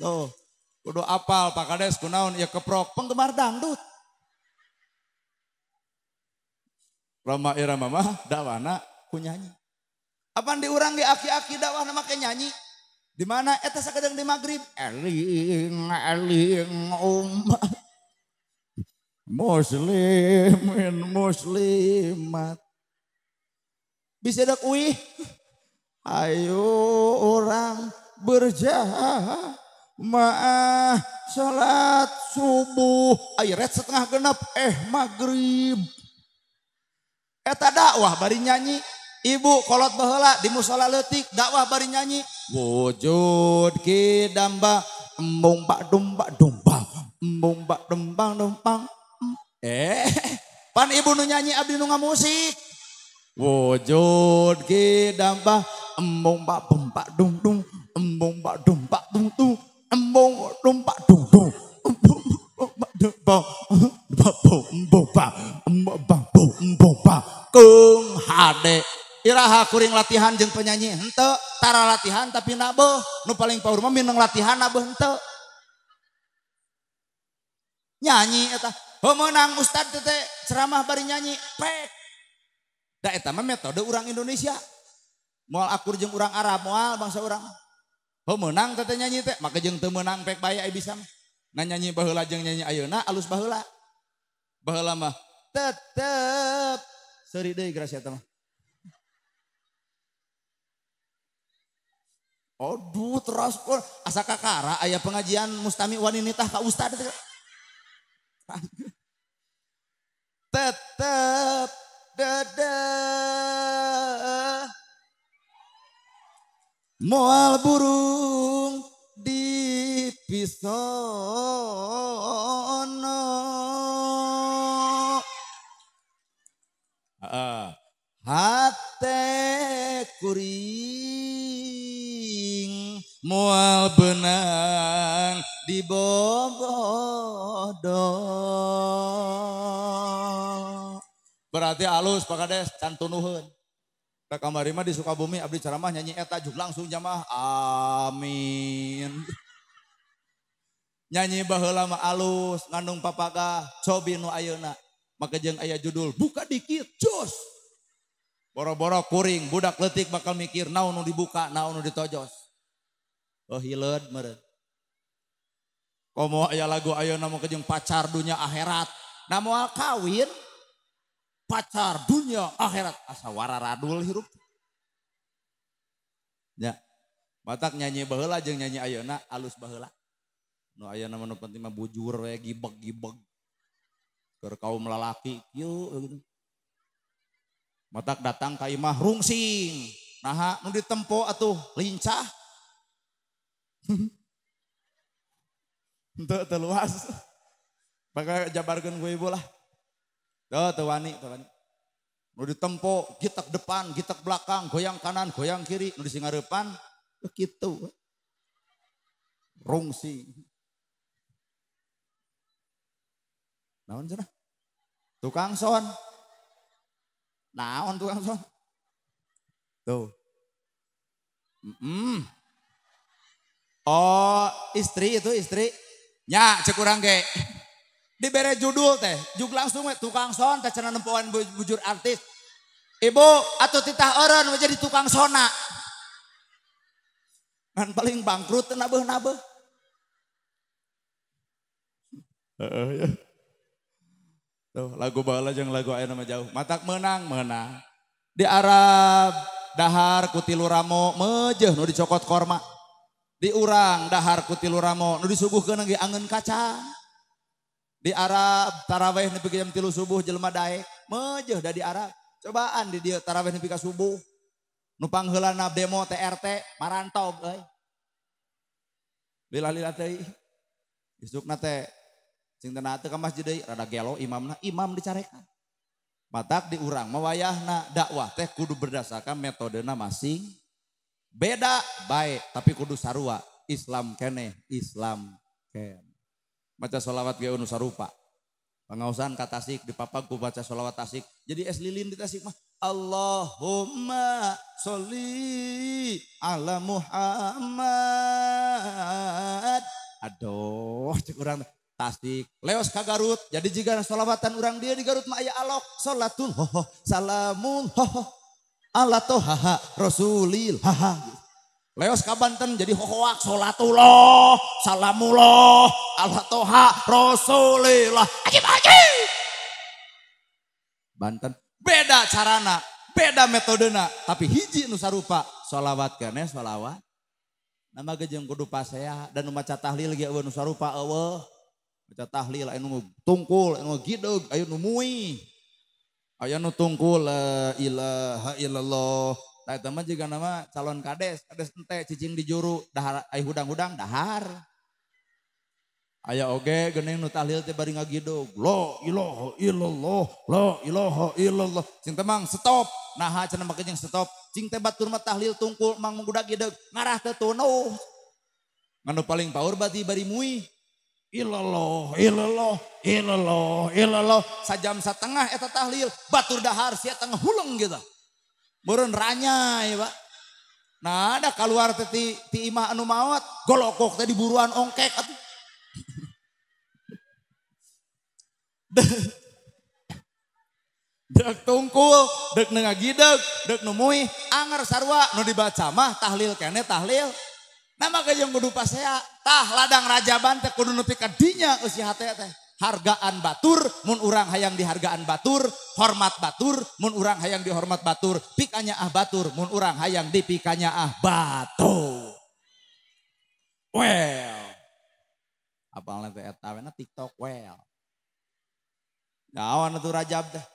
tuh, kudu apal Pak Kades kunaon ieu keprok penggemar dangdut. Rhoma Irama mah dakwahna ku nyanyi. Apaan di urang di aki-aki dakwahna make nyanyi? Di mana eta sakedeung di magrib? Eling eling umat muslimin muslimat. Bisa dek uih. Ayo orang berjamaah salat subuh. Ayret setengah genap magrib. Eta dakwah bari nyanyi. Ibu kolot baheula di musala leutik dakwah bari nyanyi. Wujud ki damba embung bak domba domba embung bak dembang dembang. Pan ibu nu nyanyi abdi nu ngamusik. Wujud ki damba embung bak bempak dung dung embung bak dompak dung dung embung dompak dung dung embung bak dompak embung bak embung embung bak kung hade. Iraha kuring latihan jeung penyanyi henteu, tara latihan tapi nabeuh, nu paling paur mah mineng latihan nabeuh henteu. Nyanyi eta, heuh meunang ustad teh ceramah bari nyanyi, pek. Da eta mah metode urang Indonesia. Moal akur jeung urang Arab, moal bangsa urang. Heuh meunang teh nyanyi teh, maka jeung teu meunang pek bae ai bisa mah. Ngan nyanyi baheula jeung nyanyi ayeuna alus baheula. Baheula mah tetep seuri deui Gracia eta mah. Aduh terus asa kakara aya pengajian mustami waninitah ka ustad. Tetep dede moal burung di pisono. Hate kuring moal benang di bobodo. Berarti alus Pak Kades can tunuheun. Ka kamari mah di Sukabumi abdi ceramah nyanyi eta juk langsung jamaah amin. Nyanyi baheula mah alus ngandung papagah cobi nu ayeuna. Maka jeung aya judul buka dikit jos. Boro-boro kuring budak leutik bakal mikir naon nu dibuka naon nu ditojos. Oh hileud meureun. Komo aya lagu ayeuna mah jeung pacar dunya akhirat. Na moal kawin pacar dunya akhirat asa wararadul hirup. Ya. Batak nyanyi baheula jeung nyanyi ayeuna alus baheula. Nu ayeuna mah nu penting mah bujur we gibeg-gibeg. Keur kaum lalaki kieu gitu. Matak datang ka imah rungsing. Naha nu ditempo atuh lincah. Henteu teu luas. Bakal jabarkeun ku ibu lah. Tuh teu wani, teu wani. Nu ditempo gitek depan, gitek belakang, goyang kanan, goyang kiri, nu disingareupan kitu. Rungsi. Naon cenah? Tukang son. Naon tukang son? Tuh. Oh, istri itu istri. Nya cek urang ge. Dibere judul teh, jug langsung we tukang son teh cenah nempoan bujur artis. Ibu atuh titah eureun we jadi tukang sona. Ngan paling bangkrut teh nabeuh-nabeuh. Heeh ya. Tuh lagu baheula jeung lagu ayeuna mah jauh. Matak meunang meunang. Di Arab dahar ku tilu ramo meujeuh nu dicokot korma. Di urang dahar ku tilu ramo nu disuguhkeun ge angeun kacang. Di Arab taraweh nepi ka jam 3 subuh jelema daek meujeuh da di Arab. Cobaan di dieu taraweh nepi ka subuh. Nu pangheulana demo TRT marantog euy. Lila-lila teh. Isukna teh sing teu ka masjid deui rada gelo imamna, imam dicarekan. Matak di urang mah wayahna dakwah teh kudu berdasarkan metodena masing beda bae tapi kudu sarua Islam keneh Islam keneh. Maca sholawat ge nu sarupa. Pangaosan ka Tasik dipapag ku baca sholawat Tasik. Jadi es lilin di Tasik mah Allahumma sholli ala Muhammad. Aduh cek urang Tasik leos ka Garut. Jadi jika sholawatan urang dia di Garut mah aya alok sholatul ho salamul ho ala toha rasulil ha. Leos ka Banten jadi hohoak sholatullah salamullah ala toha rasulillah. Ajib ajib. Banten beda carana, beda metodena, tapi hiji nu sarupa sholawat keneh sholawat. Nama ge jeung kudu pasea dan nu maca tahlil ge eueuh nu sarupa eueuh. Maca tahlil aya nu tungkul, aya nu gideug, aya nu mui. Aya nu tungkul la ilaha illallah. Tah eta mah jiga nama calon kades, kades ente cicing di juru dahar ai hudang-hudang dahar. Aya oge geuning nu tahlil teh bari ngagidog. La ilaha illallah, la ilaha illallah. Cing teh mang stop. Naha cenah make jeung stop. Cing teh batur mah tahlil tungkul mang menggudak gideug ngarah teu tunuh. Ngan nu paling paur bati bari mui. Illallah, illallah, illallah, illallah. Sajam satengah eta tahlil, batur dahar sia tengah huleng gitu. Meureun ranyai, Pak. Nah, ada keluar teh ti imah anu maot, golokok teh diburuan ongkek atuh. Dek tungkul, dek ngagideg, dek nu mui, anger sarua nu dibaca mah tahlil keneh tahlil. Nama ge jeung kudu pasea, tah ladang rajaban teh kudu nepi ka dinya eusi hate teh. Hargaan batur mun urang hayang dihargaan batur, hormat batur mun urang hayang dihormat batur, pikanyaah batur mun urang hayang dipikanyaah batur. Well. Apalna teh eta we TikTok well. Naon atuh Rajab teh?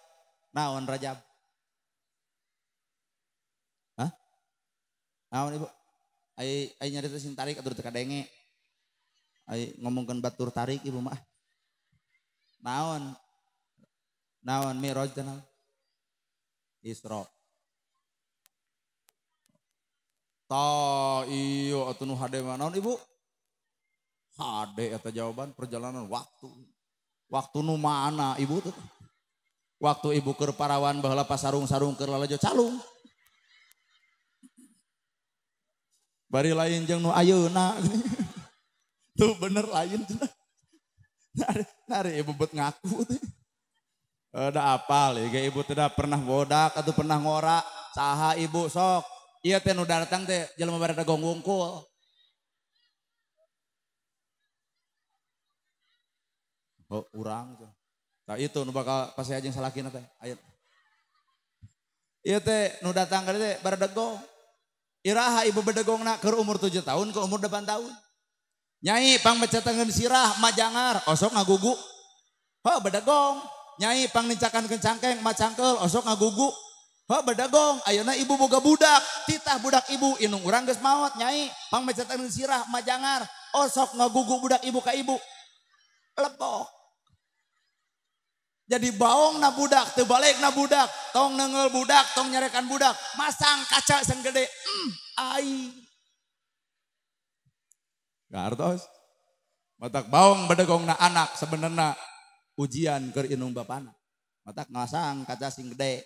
Naon Rajab? Hah? Naon ibu? Ai ai nyarita sing tarik atuh teu kadenge. Ai ngomongkeun batur tarik ibu mah. Naon? Naon Mi'raj teh naon? Isra. Ta iyo atuh nu hade mah naon ibu? Hade eta jawaban perjalanan waktu. Waktu nu mana ibu tuh? Waktu ibu keur parawan baheula pasarung-sarung keur lalajo calung. Bari lain jeung nu ayeuna. Tuh bener lain cenah. Nari ibu bet ngaku teh. Da apal ieu ibu teh pernah bodak atau pernah ngora. Saha ibu sok? Ieu teh nu datang teh jelema barada gong wungkul. Oh, urang teh. Tah itu nu bakal pasti jeung salakina teh. Aya. Ieu teh nu datang ka teh baradegong. Iraha ibu bedegongna keur umur 7 tahun ke umur 8 tahun. Nyai pangmecetengeun sirah majangar osok ngagugu. Heuh bedegong. Nyai pangnincakankeun cangkeng macangkeul osok ngagugu. Ha bedagong ayeuna ibu boga budak, titah budak ibu indung urang geus maot nyai, pangmecetan sirah majangar, osok ngagugu budak ibu ka ibu. Lebok. Jadi baong na budak, teu balik na budak, tong neunggeul budak, tong nyarekan budak, masang kaca sing gede. Ai. Gartos. Matak baong bedegong na anak sebenarnya ujian keur indung bapana. Matak ngasang kaca sing gede.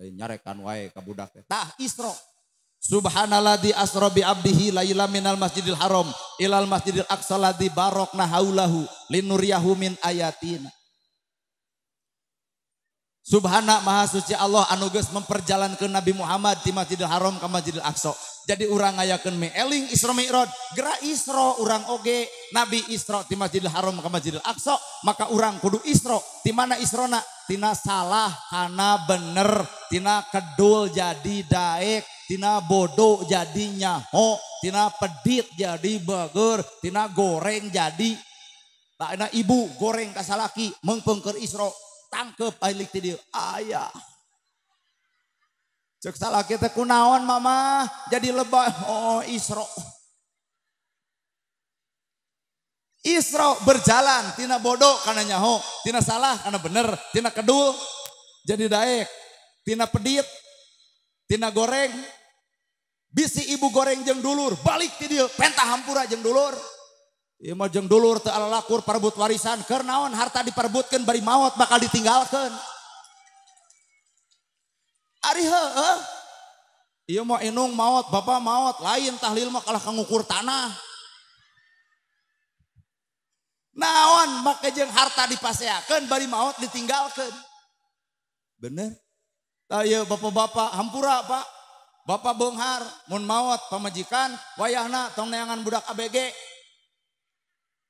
Nyarekan wae ka budak teh. Tah Isra. Subhanalladzi asra bi abdihi laila minal masjidil haram ilal masjidil aqsa ladzi barakna haulahu linuriyahu min ayatina. Subhana maha suci Allah anu geus memperjalankeun Nabi Muhammad di Masjidil Haram ka Masjidil Aqsa. Jadi urang ngayakeun meeling Isra Mi'raj, gerak Isra urang oge Nabi Isra di Masjidil Haram ka Masjidil Aqsa, maka urang kudu Isra. Di mana Israna? Tina salah kana bener, tina kedul jadi daek, tina bodoh jadi nyaho, tina pedit jadi bager, tina goreng jadi takna ibu goreng ka salaki meungpeung keur Isra. Tangkep alik ti dieu aya. Cek salaki teh kunaon mama jadi lebah oh Isra. Isra berjalan tina bodoh kana nyaho, tina salah kana bener, tina kedul jadi daek, tina pedit, tina goreng. Bisi ibu goreng jeung dulur, balik ti dieu pentah hampura jeung dulur. Ieu mah jeung dulur teu alalakur parebut warisan, keur naon harta diperebutkeun bari maot bakal ditinggalkeun. Ari heueuh. Ieu mah indung maot, bapak maot, lain tahlil mah kalah ngukur tanah. Naon make jeung harta dipaseakeun bari maot ditinggalkeun. Bener? Tah ieu bapak-bapak hampura Pak. Bapak beunghar mun maot pamajikan wayahna tong neangan budak ABG.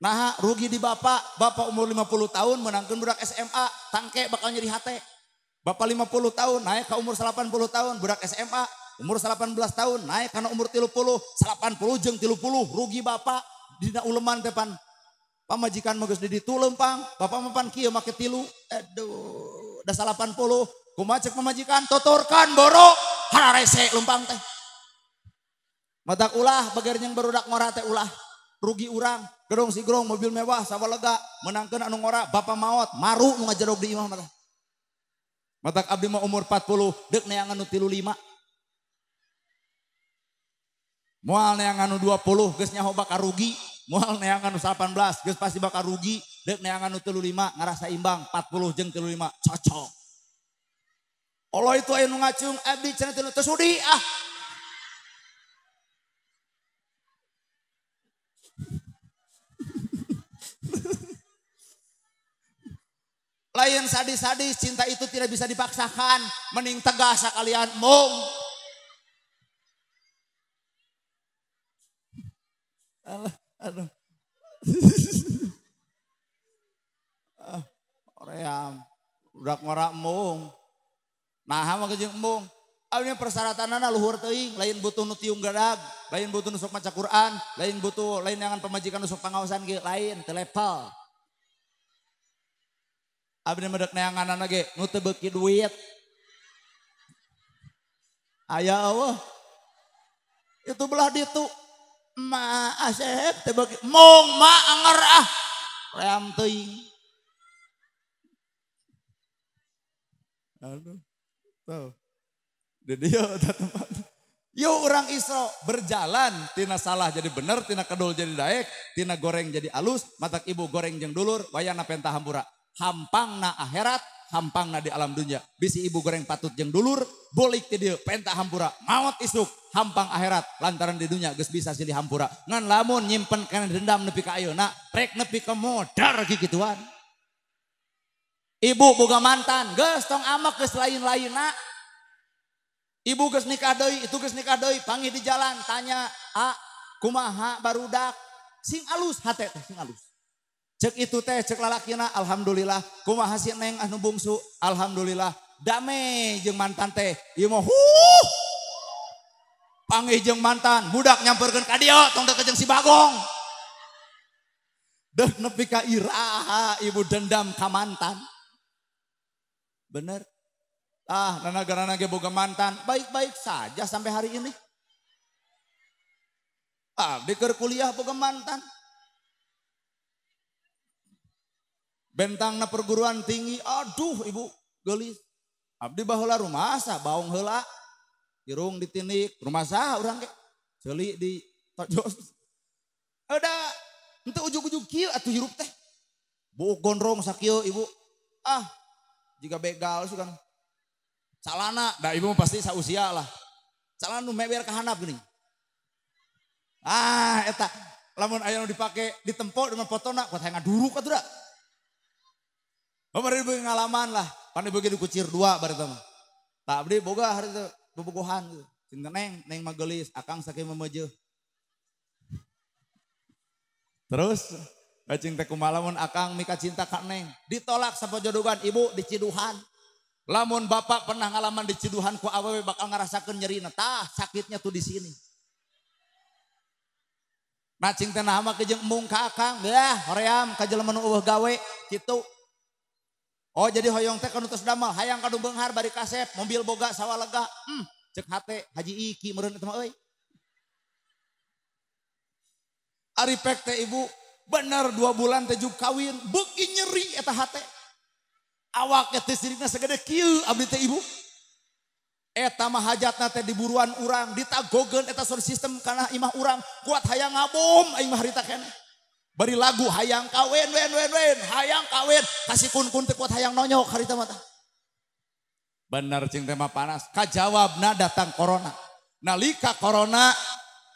Nah rugi di bapak, bapak umur 50 tahun menangkeun budak SMA, tangke bakal nyeri hate. Bapak 50 tahun naik ke umur 80 tahun budak SMA, umur 18 tahun naik karena umur 30, 80 jeung 30 rugi bapak dina uleman teh pan. Pamajikan mah geus di ditu leumpang, bapak mah pan kieu make tilu. Aduh, da 80, kumaha ceuk pamajikan tuturkeun boro, hararese leumpang teh. Matak ulah bager jeung barudak ngora teh ulah. Rugi urang, gedong sigrong, mobil mewah, sawah lega, menangkeun anu ngora, bapak maot, maru nu ngajedog di imah mata. Matak abdi mah umur 40, deuk neangan nu 35. Moal neangan nu 20, geus nyaho bakal rugi. Moal neangan nu 18, geus pasti bakal rugi. Deuk neangan nu 35, ngarasa imbang, 40 jeung 35, cocok. Allah itu aya nu ngacung, abdi cenah teu sudi ah. Lain sadis-sadis, cinta itu tidak bisa dipaksakan. Mending tegas sekalian mung. Alah, aduh. Oream, budak ngora mung. Nah, mah jeung mung. Abdi persyaratanana luhur teuing, lain butuh nu tiung gadag, lain butuh nu sok maca Quran, lain butuh lain neangan pamajikan nu sok pangaosan ge, lain teu level. Abdi mah deuk neanganana ge nu teu beuki duit. Aya eueuh. Itu belah ditu. Ma asep teu beuki mung ma anger ah. Ream teuing. Aduh. Tuh. Di dieu eta tempat. Yuk orang Isra berjalan tina salah jadi bener, tina kedul jadi daek, tina goreng jadi alus, matak ibu goreng jeung dulur, wayana pentah hampura. Hampangna akhirat, hampangna di alam dunia. Bisi ibu goreng patut jeung dulur, bolik ti dieu pentah hampura, maot isuk, hampang akhirat lantaran di dunia geus bisa silih hampura. Ngan lamun nyimpen kana dendam nepi ka ayeuna, rek nepi ka modar kikituan. Ibu boga mantan, geus tong amek geus lain-lainna. Ibu geus nikah deui, itu geus nikah deui, panggih di jalan tanya, "A, kumaha barudak?" Sing alus hate teh sing alus. Cek itu teh cek lalakina, alhamdulillah. Kumaha si neng anu bungsu, alhamdulillah. Dame jeung mantan teh, ieu mah huh. Panggih jeung mantan, budak nyamperkeun ka dieu tong deket jeung si Bagong. Deuh nepi ka iraha ibu dendam ka mantan. Bener? Ah, nanagarana ge boga mantan, baik-baik saja sampai hari ini. Abdi keur kuliah boga mantan. Bentangna perguruan tinggi, aduh ibu geulis. Abdi baheula rumasa baong heula. Irung ditindik, rumah saha urang ge. Ceuli di tojos. Ada henteu ujug-ujug kieu atuh hirup teh. Buuk gondrong sakieu ibu. Ah, jiga begal sih kan. Calana, da ibu pasti sausia lah. Calana nu meber ka handap geuning. Ah, eta lamun aya nu dipake ditempo dengan fotona kuat hayang ngaduruk atuh da. Bari pengalaman lah, pan ibu ge dikucir dua bari teh mah. Tah abdi boga hari teh bobogohan gitu. Cinta neng, neng mah geulis, akang sakieu memeujeuh. Terus bacing teh kumaha lamun akang mika cinta ka neng, ditolak sapojodogan ibu diciduhan. Lamun bapak pernah ngalaman diciduhan ku awewe bakal ngarasakeun nyerina, tah sakitnya tuh di sini. Nah cing teh naha mah jeung embung ka akang, beah hoream ka jelema nu eueuh gawe kitu. Oh jadi hoyong teh kanu tos damel, hayang kanu beunghar bari kasep, mobil boga sawah lega. Cek hate Haji Iki meureun eta mah euy. Ari pek teh ibu bener 2 bulan teh jug kawin, beuki nyeri eta hate. Awak teh sirikna sagede kieu abdi teh ibu. Eta mah hajatna teh diburuan urang, ditagogeun eta sound system kana imah urang, kuat hayang ngabom aing mah harita keneh. Bari lagu hayang kawin wen wen wen, hayang kawin, kasih kun-kun teh kuat hayang nonyok harita mah tah. Bener cing teh mah panas, kajawabna datang corona. Nalika corona,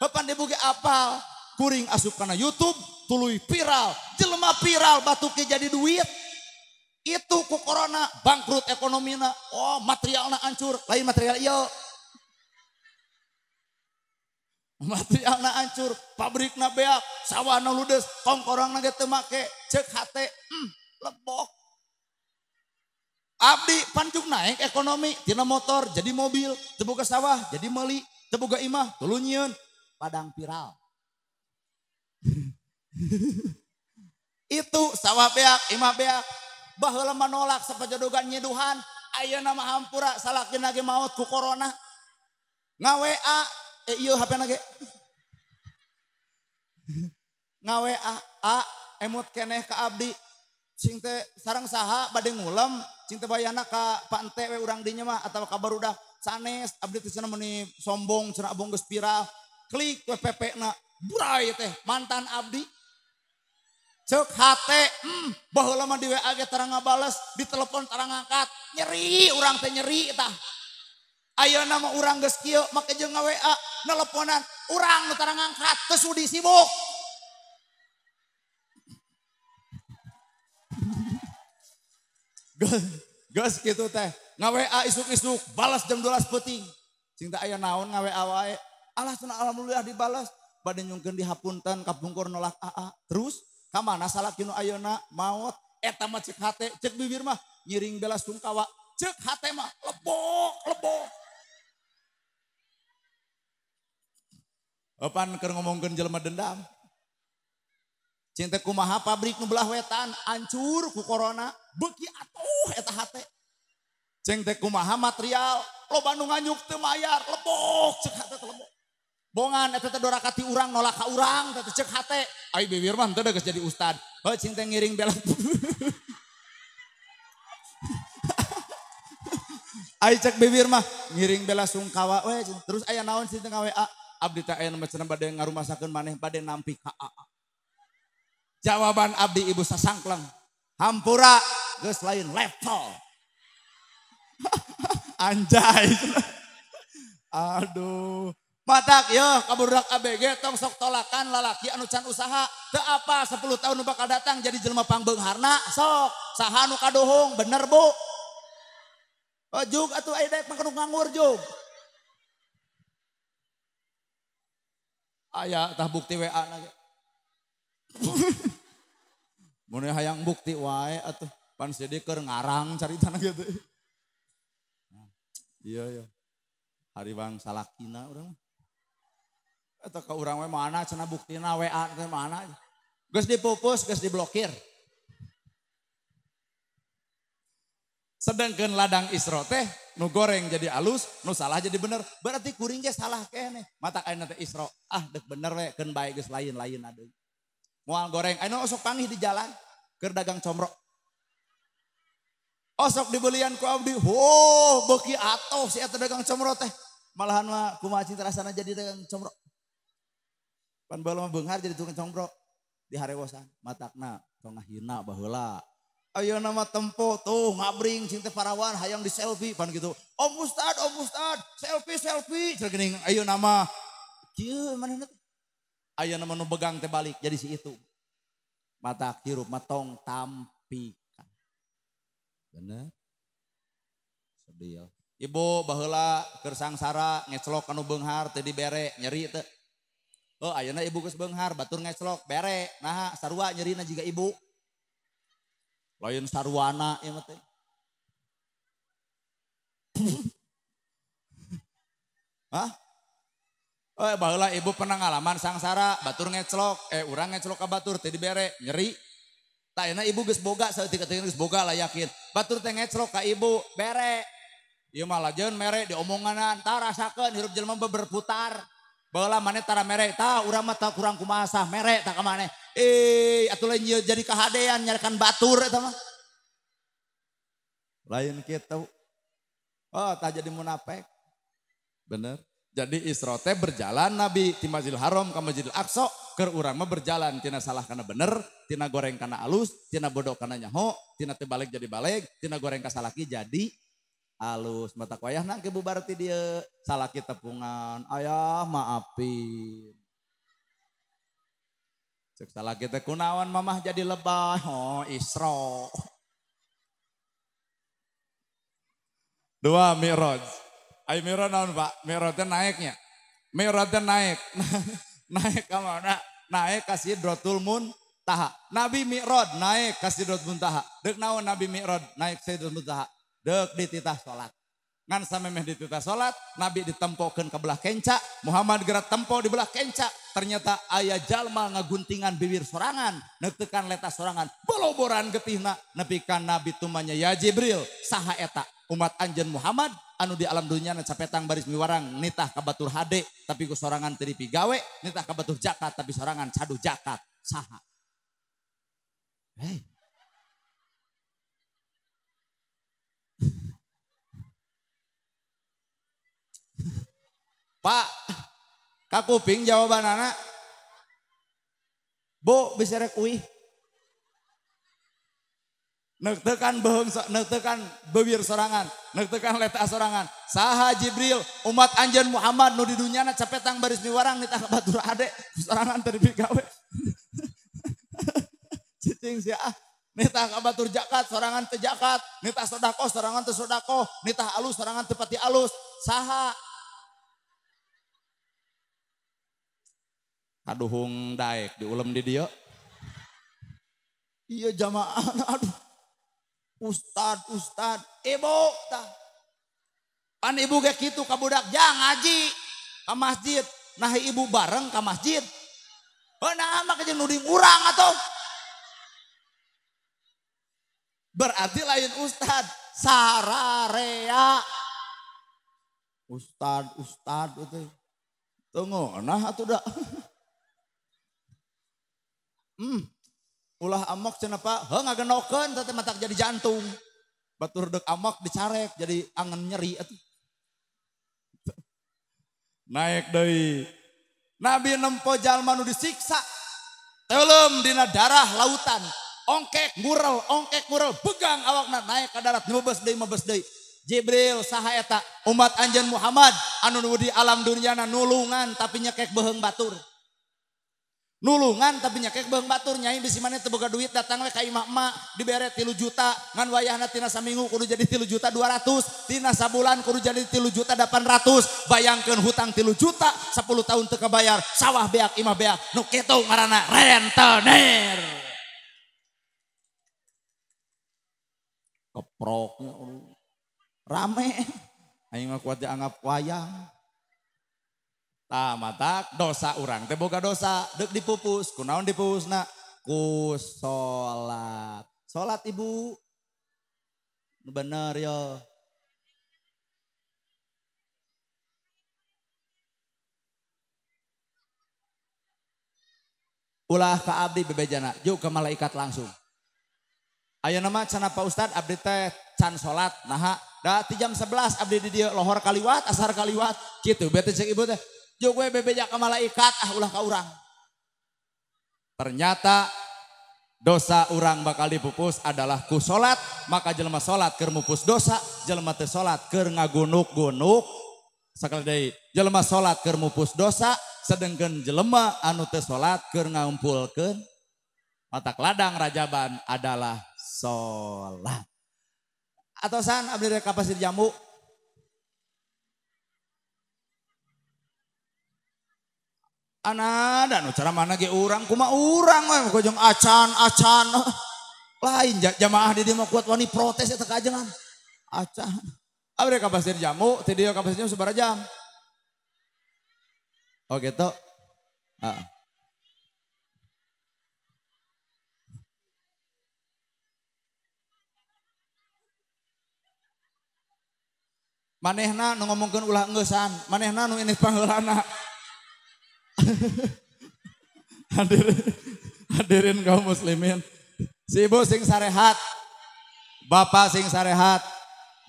heupan ibu ge apal, kuring asup kana YouTube, tuluy viral, jelema viral batuk ge jadi duit. Itu ku corona bangkrut ekonomina, oh materialna hancur, lain material ieu. Materialna hancur, pabrikna beak, sawahna ludes, kongkorongna ge teu make, ceuk hate, lebok. Abdi panjuk naik ekonomi, tina motor jadi mobil, teu boga sawah jadi meuli, teu boga imah tuluy nyieun, padang viral. Itu sawah beak, imah beak. Baheula mah nolak sapajodogan nyiduhan, ayeuna mah hampura salakina ge maot ku corona. Nga-WA ieu HP na ge. Nga-WA a emut keneh ka abdi. Cing teh sareng saha bade ngulem, cing teh bayana ka Pak Ente we urang dinya mah atawa ka barudak sanes abdi teh cenah meuni sombong cenah abong geus viral. Klik we PP na, burai teh mantan abdi. Cek hate, baheula mah di WA ge tara ngabales, di telepon tara ngangkat, nyeri urang teh nyeri tah. Ayeuna mah urang geus kieu make jeung nga-WA, nelponan, urang nu tara ngangkat, teu sudi sibuk. Geus kitu teh, nga-WA isuk-isuk, balas jam 12 peuting. Cing teh aya naon nga-WA wae. Alah cenah alhamdulillah dibales, bade nyungkeun dihapunten kapungkur nolak AA. Terus kamana salaki nu ayeuna maot eta mah cek hate cek bibir mah ngiring bela sungkawa cek hate mah lebok lebok. Eupan keur ngomongkeun jelema dendam. Cing teh kumaha pabrik nu belah wetan hancur ku corona beuki atuh eta hate. Cing teh kumaha material loba nu nganyuk teu mayar lebok cek hate teh lebok. Bongan eta teh dorakati urang nolak ka urang teh cek hate. Ai bibir mah henteu geus jadi ustad. Heuh cing teh ngiring bela. Ai cek bibir mah ngiring bela sungkawa we. Terus aya naon sih teh nga-WA? Abdi teh aya nu cenah bade ngarumasakeun maneh bade nampi ka AA. Jawaban abdi ibu sasangkleng. Hampura geus lain level. Anjay. Aduh. Matak yo kabudak ABG tong sok tolakan lalaki anu can usaha teu apa 10 tahun nu bakal datang jadi jelema pangbeungharna sok saha nu kadohong bener bu. Oh jug atuh aya daek mah nu nganggur jug. Aya tah bukti WA na ge. Mun hayang bukti wae atuh pan sieu keur ngarang caritana kitu. Iya ya. Hariwang salakina urang. Eta ka urang we mana cenah buktina WA teh mana. Geus dipupus, geus diblokir. Sedangkan ladang Isra teh nu goreng jadi alus, nu salah jadi bener. Berarti kuring ge salah keneh. Mata ayeuna teh Isra, ah deuk bener we keun bae geus lain-lain adeung. Moal goreng, ayeuna osok panggih di jalan keur dagang comro. Osok dibelian ku abdi, oh beuki atoh si eta dagang comro teh. Malahan mah kumaha cinta rasana jadi dagang comro. Pan baheula mah beunghar jadi tukang comro di harewosan, matakna tong ngahina baheula. Ayeuna mah tempo tuh ngabring cinta parawan hayang di selfie pan gitu. Om Ustad, selfie selfie. Cenah geuning ayeuna mah kieu manehna teh. Ayeuna mah nu begang teh balik jadi si itu. Matak hirup mah tong tampikan. Bener? Sedih ya. Ibu baheula keur sangsara ngeclok anu beunghar teh dibere nyeri teh. Oh ayeuna ibu geus beunghar batur ngeclok bere. Naha sarua nyerina jiga ibu. Lain sarwana ieu mah teh. Hah? Eh baheula ibu pernah ngalaman sangsara batur ngeclok, urang ngeclok ka batur teh dibere nyeri. Tah ayeuna ibu geus boga saeutik-eutik geus boga lah yakin. Batur teh ngeclok ka ibu bere. Ieu mah lajeun mere diomonganan tah rasakeun hirup jelema berputar. Baheula maneh tara mere tah urang mah tah kurang kumaha sah mere tah ka maneh. Atuh lain jadi kahadean nyarikan batur eta mah. Lain kitu. Oh, tah jadi munafik. Bener. Jadi Isra teh berjalan Nabi ti Masjidil Haram ka Masjidil Aqsa, keur urang mah berjalan tina salah kana bener, tina goreng kana alus, tina bodoh kana nyaho, tina teu balik jadi balik, tina goreng ka salaki jadi alus. Mata wayahna ke bubar ti dieu, salaki tepungan, ayah maafin. Cek salaki teh kunaon mamah jadi lebah, oh Isra. Dua Mi'raj. Ai Mi'raj naon Pak? Mi'raj teh naiknya. Mi'raj teh naik. Naik ka mana? Naik ka Sidratul Muntaha. Nabi Mi'raj naik ka Sidratul Muntaha. Deuk naon Nabi Mi'raj naik Sidratul Muntaha? Deuk dititah salat. Ngan samemeh dititah salat, Nabi ditempokeun ka belah kenca, Muhammad geura tempo di belah kenca. Ternyata aya jalma ngaguntingan bibir sorangan, neukeukan leta sorangan, boloboran getihna nepi ka Nabi tumanya ya Jibril, saha eta? Umat anjeun Muhammad anu di alam dunia capetang baris miwarang nitah ka batur hade tapi ku sorangan teu dipigawe, nitah ka batur zakat tapi sorangan cadu zakat, saha? Hei. Pak, kakuping jawabanana. Bu, bisa rek uih. Neukeukan beuheung, neukeukan bibir sorangan, neukeukan leta sorangan. Saha Jibril, umat anjeun Muhammad nu di dunyana capetang baris miwarang nitah ka batur hade, sorangan teu dipigawe. Cicing sia ah. Nitah ka batur zakat, sorangan teu zakat, nitah sedekah, sorangan teu sedekah, nitah alus, sorangan teu pati alus. Saha? Kaduhung daek diulem di dieu. Iya jamaah, aduh. Ustad, ustad, ibu tah. Pan ibu ge kitu ka budak jang ngaji ka masjid. Nah ibu bareng ka masjid. Heuh naha mah jeung nuding urang atuh. Berarti lain ustad, sararea. Ustad, ustad teh. Teu ngeunah atuh da. Ulah amok cenah Pak, heuh ngagenokeun teh matak jadi jantung. Batur deuk amok dicarek jadi angen nyeri atuh. Naik deui. Nabi nempo jalma nu disiksa. Teuleum dina darah lautan. Ongkek ngurel, begang awakna naik ka darat mebes deui, Jibril saha eta? Umat anjeun Muhammad anu nu di alam dunyana nulungan tapi nyekek beuheung batur. Nulungan tapi nyekek beuheung batur, nyai bisi maneh teu boga duit datang we ka imah emak dibere 3 juta, ngan wayahna tina saminggu kudu jadi 3.200.000, tina sabulan kudu jadi 3.800.000. Bayangkeun hutang 3 juta 10 tahun teu kabayar, sawah beak imah beak, nu kitu ngaranna rentenir. Keproknya rame, aing mah kuat dianggap wayang. Tah matak dosa urang teh boga dosa, deuk dipupus, kunaon dipupusna? Ku salat. Salat ibu. Nu bener yo. Ulah ka abdi bebejana, juk ke malaikat langsung. Ayeuna mah cenah Pak Ustad abdi teh can salat naha da ti jam 11 abdi di dieu lohor kaliwat asar kaliwat kitu bete cek ibu teh juk we bebeja ka malaikat ah ulah ka urang. Ternyata dosa urang bakal dipupus adalah ku salat, maka jelema salat keur mupus dosa, jelema teu salat keur ngagunuk-gunuk. Sakali deui, jelema salat keur mupus dosa, sedengkeun jelema anu teu salat keur ngampulkeun. Matak ladang rajaban adalah salat. Atosan abdi rek ka Pasir Jambu. Anada nu cara mana ge urang kumaha urang we kojong acan-acan. Lain jamaah di dieu mah kuat wani protes eta kajengan. Acan. Abdi ka Pasir Jambu, ti dieu ka Pasir Jambu sabaraha jam? Oh gitu. Heeh. Manehna nu ngomongkeun ulah engeusan, manehna nu ini pangheulana. Hadirin, hadirin kaum muslimin. Si ibu sing sarehat, bapak sing sarehat.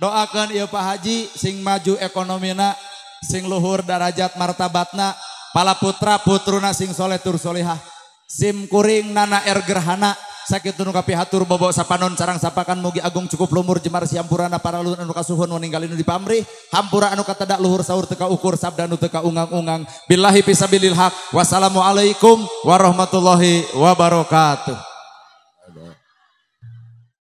Doakeun ieu Pak Haji sing maju ekonomina, sing luhur darajat martabatna, pala putra putruna sing soleh tur solehah. Sim kuring nana er gerhana. Sakitu nu kapihatur bobo sapanon carang sapakan mugi agung cukup lumur jemar siampurana para luhur anu kasuhun nu ninggalin nu dipamrih hampura anu katadak luhur saur teu kaukur sabda nu teu kaungang-ungang billahi fisabilil haq. Wassalamualaikum warahmatullahi wabarakatuh.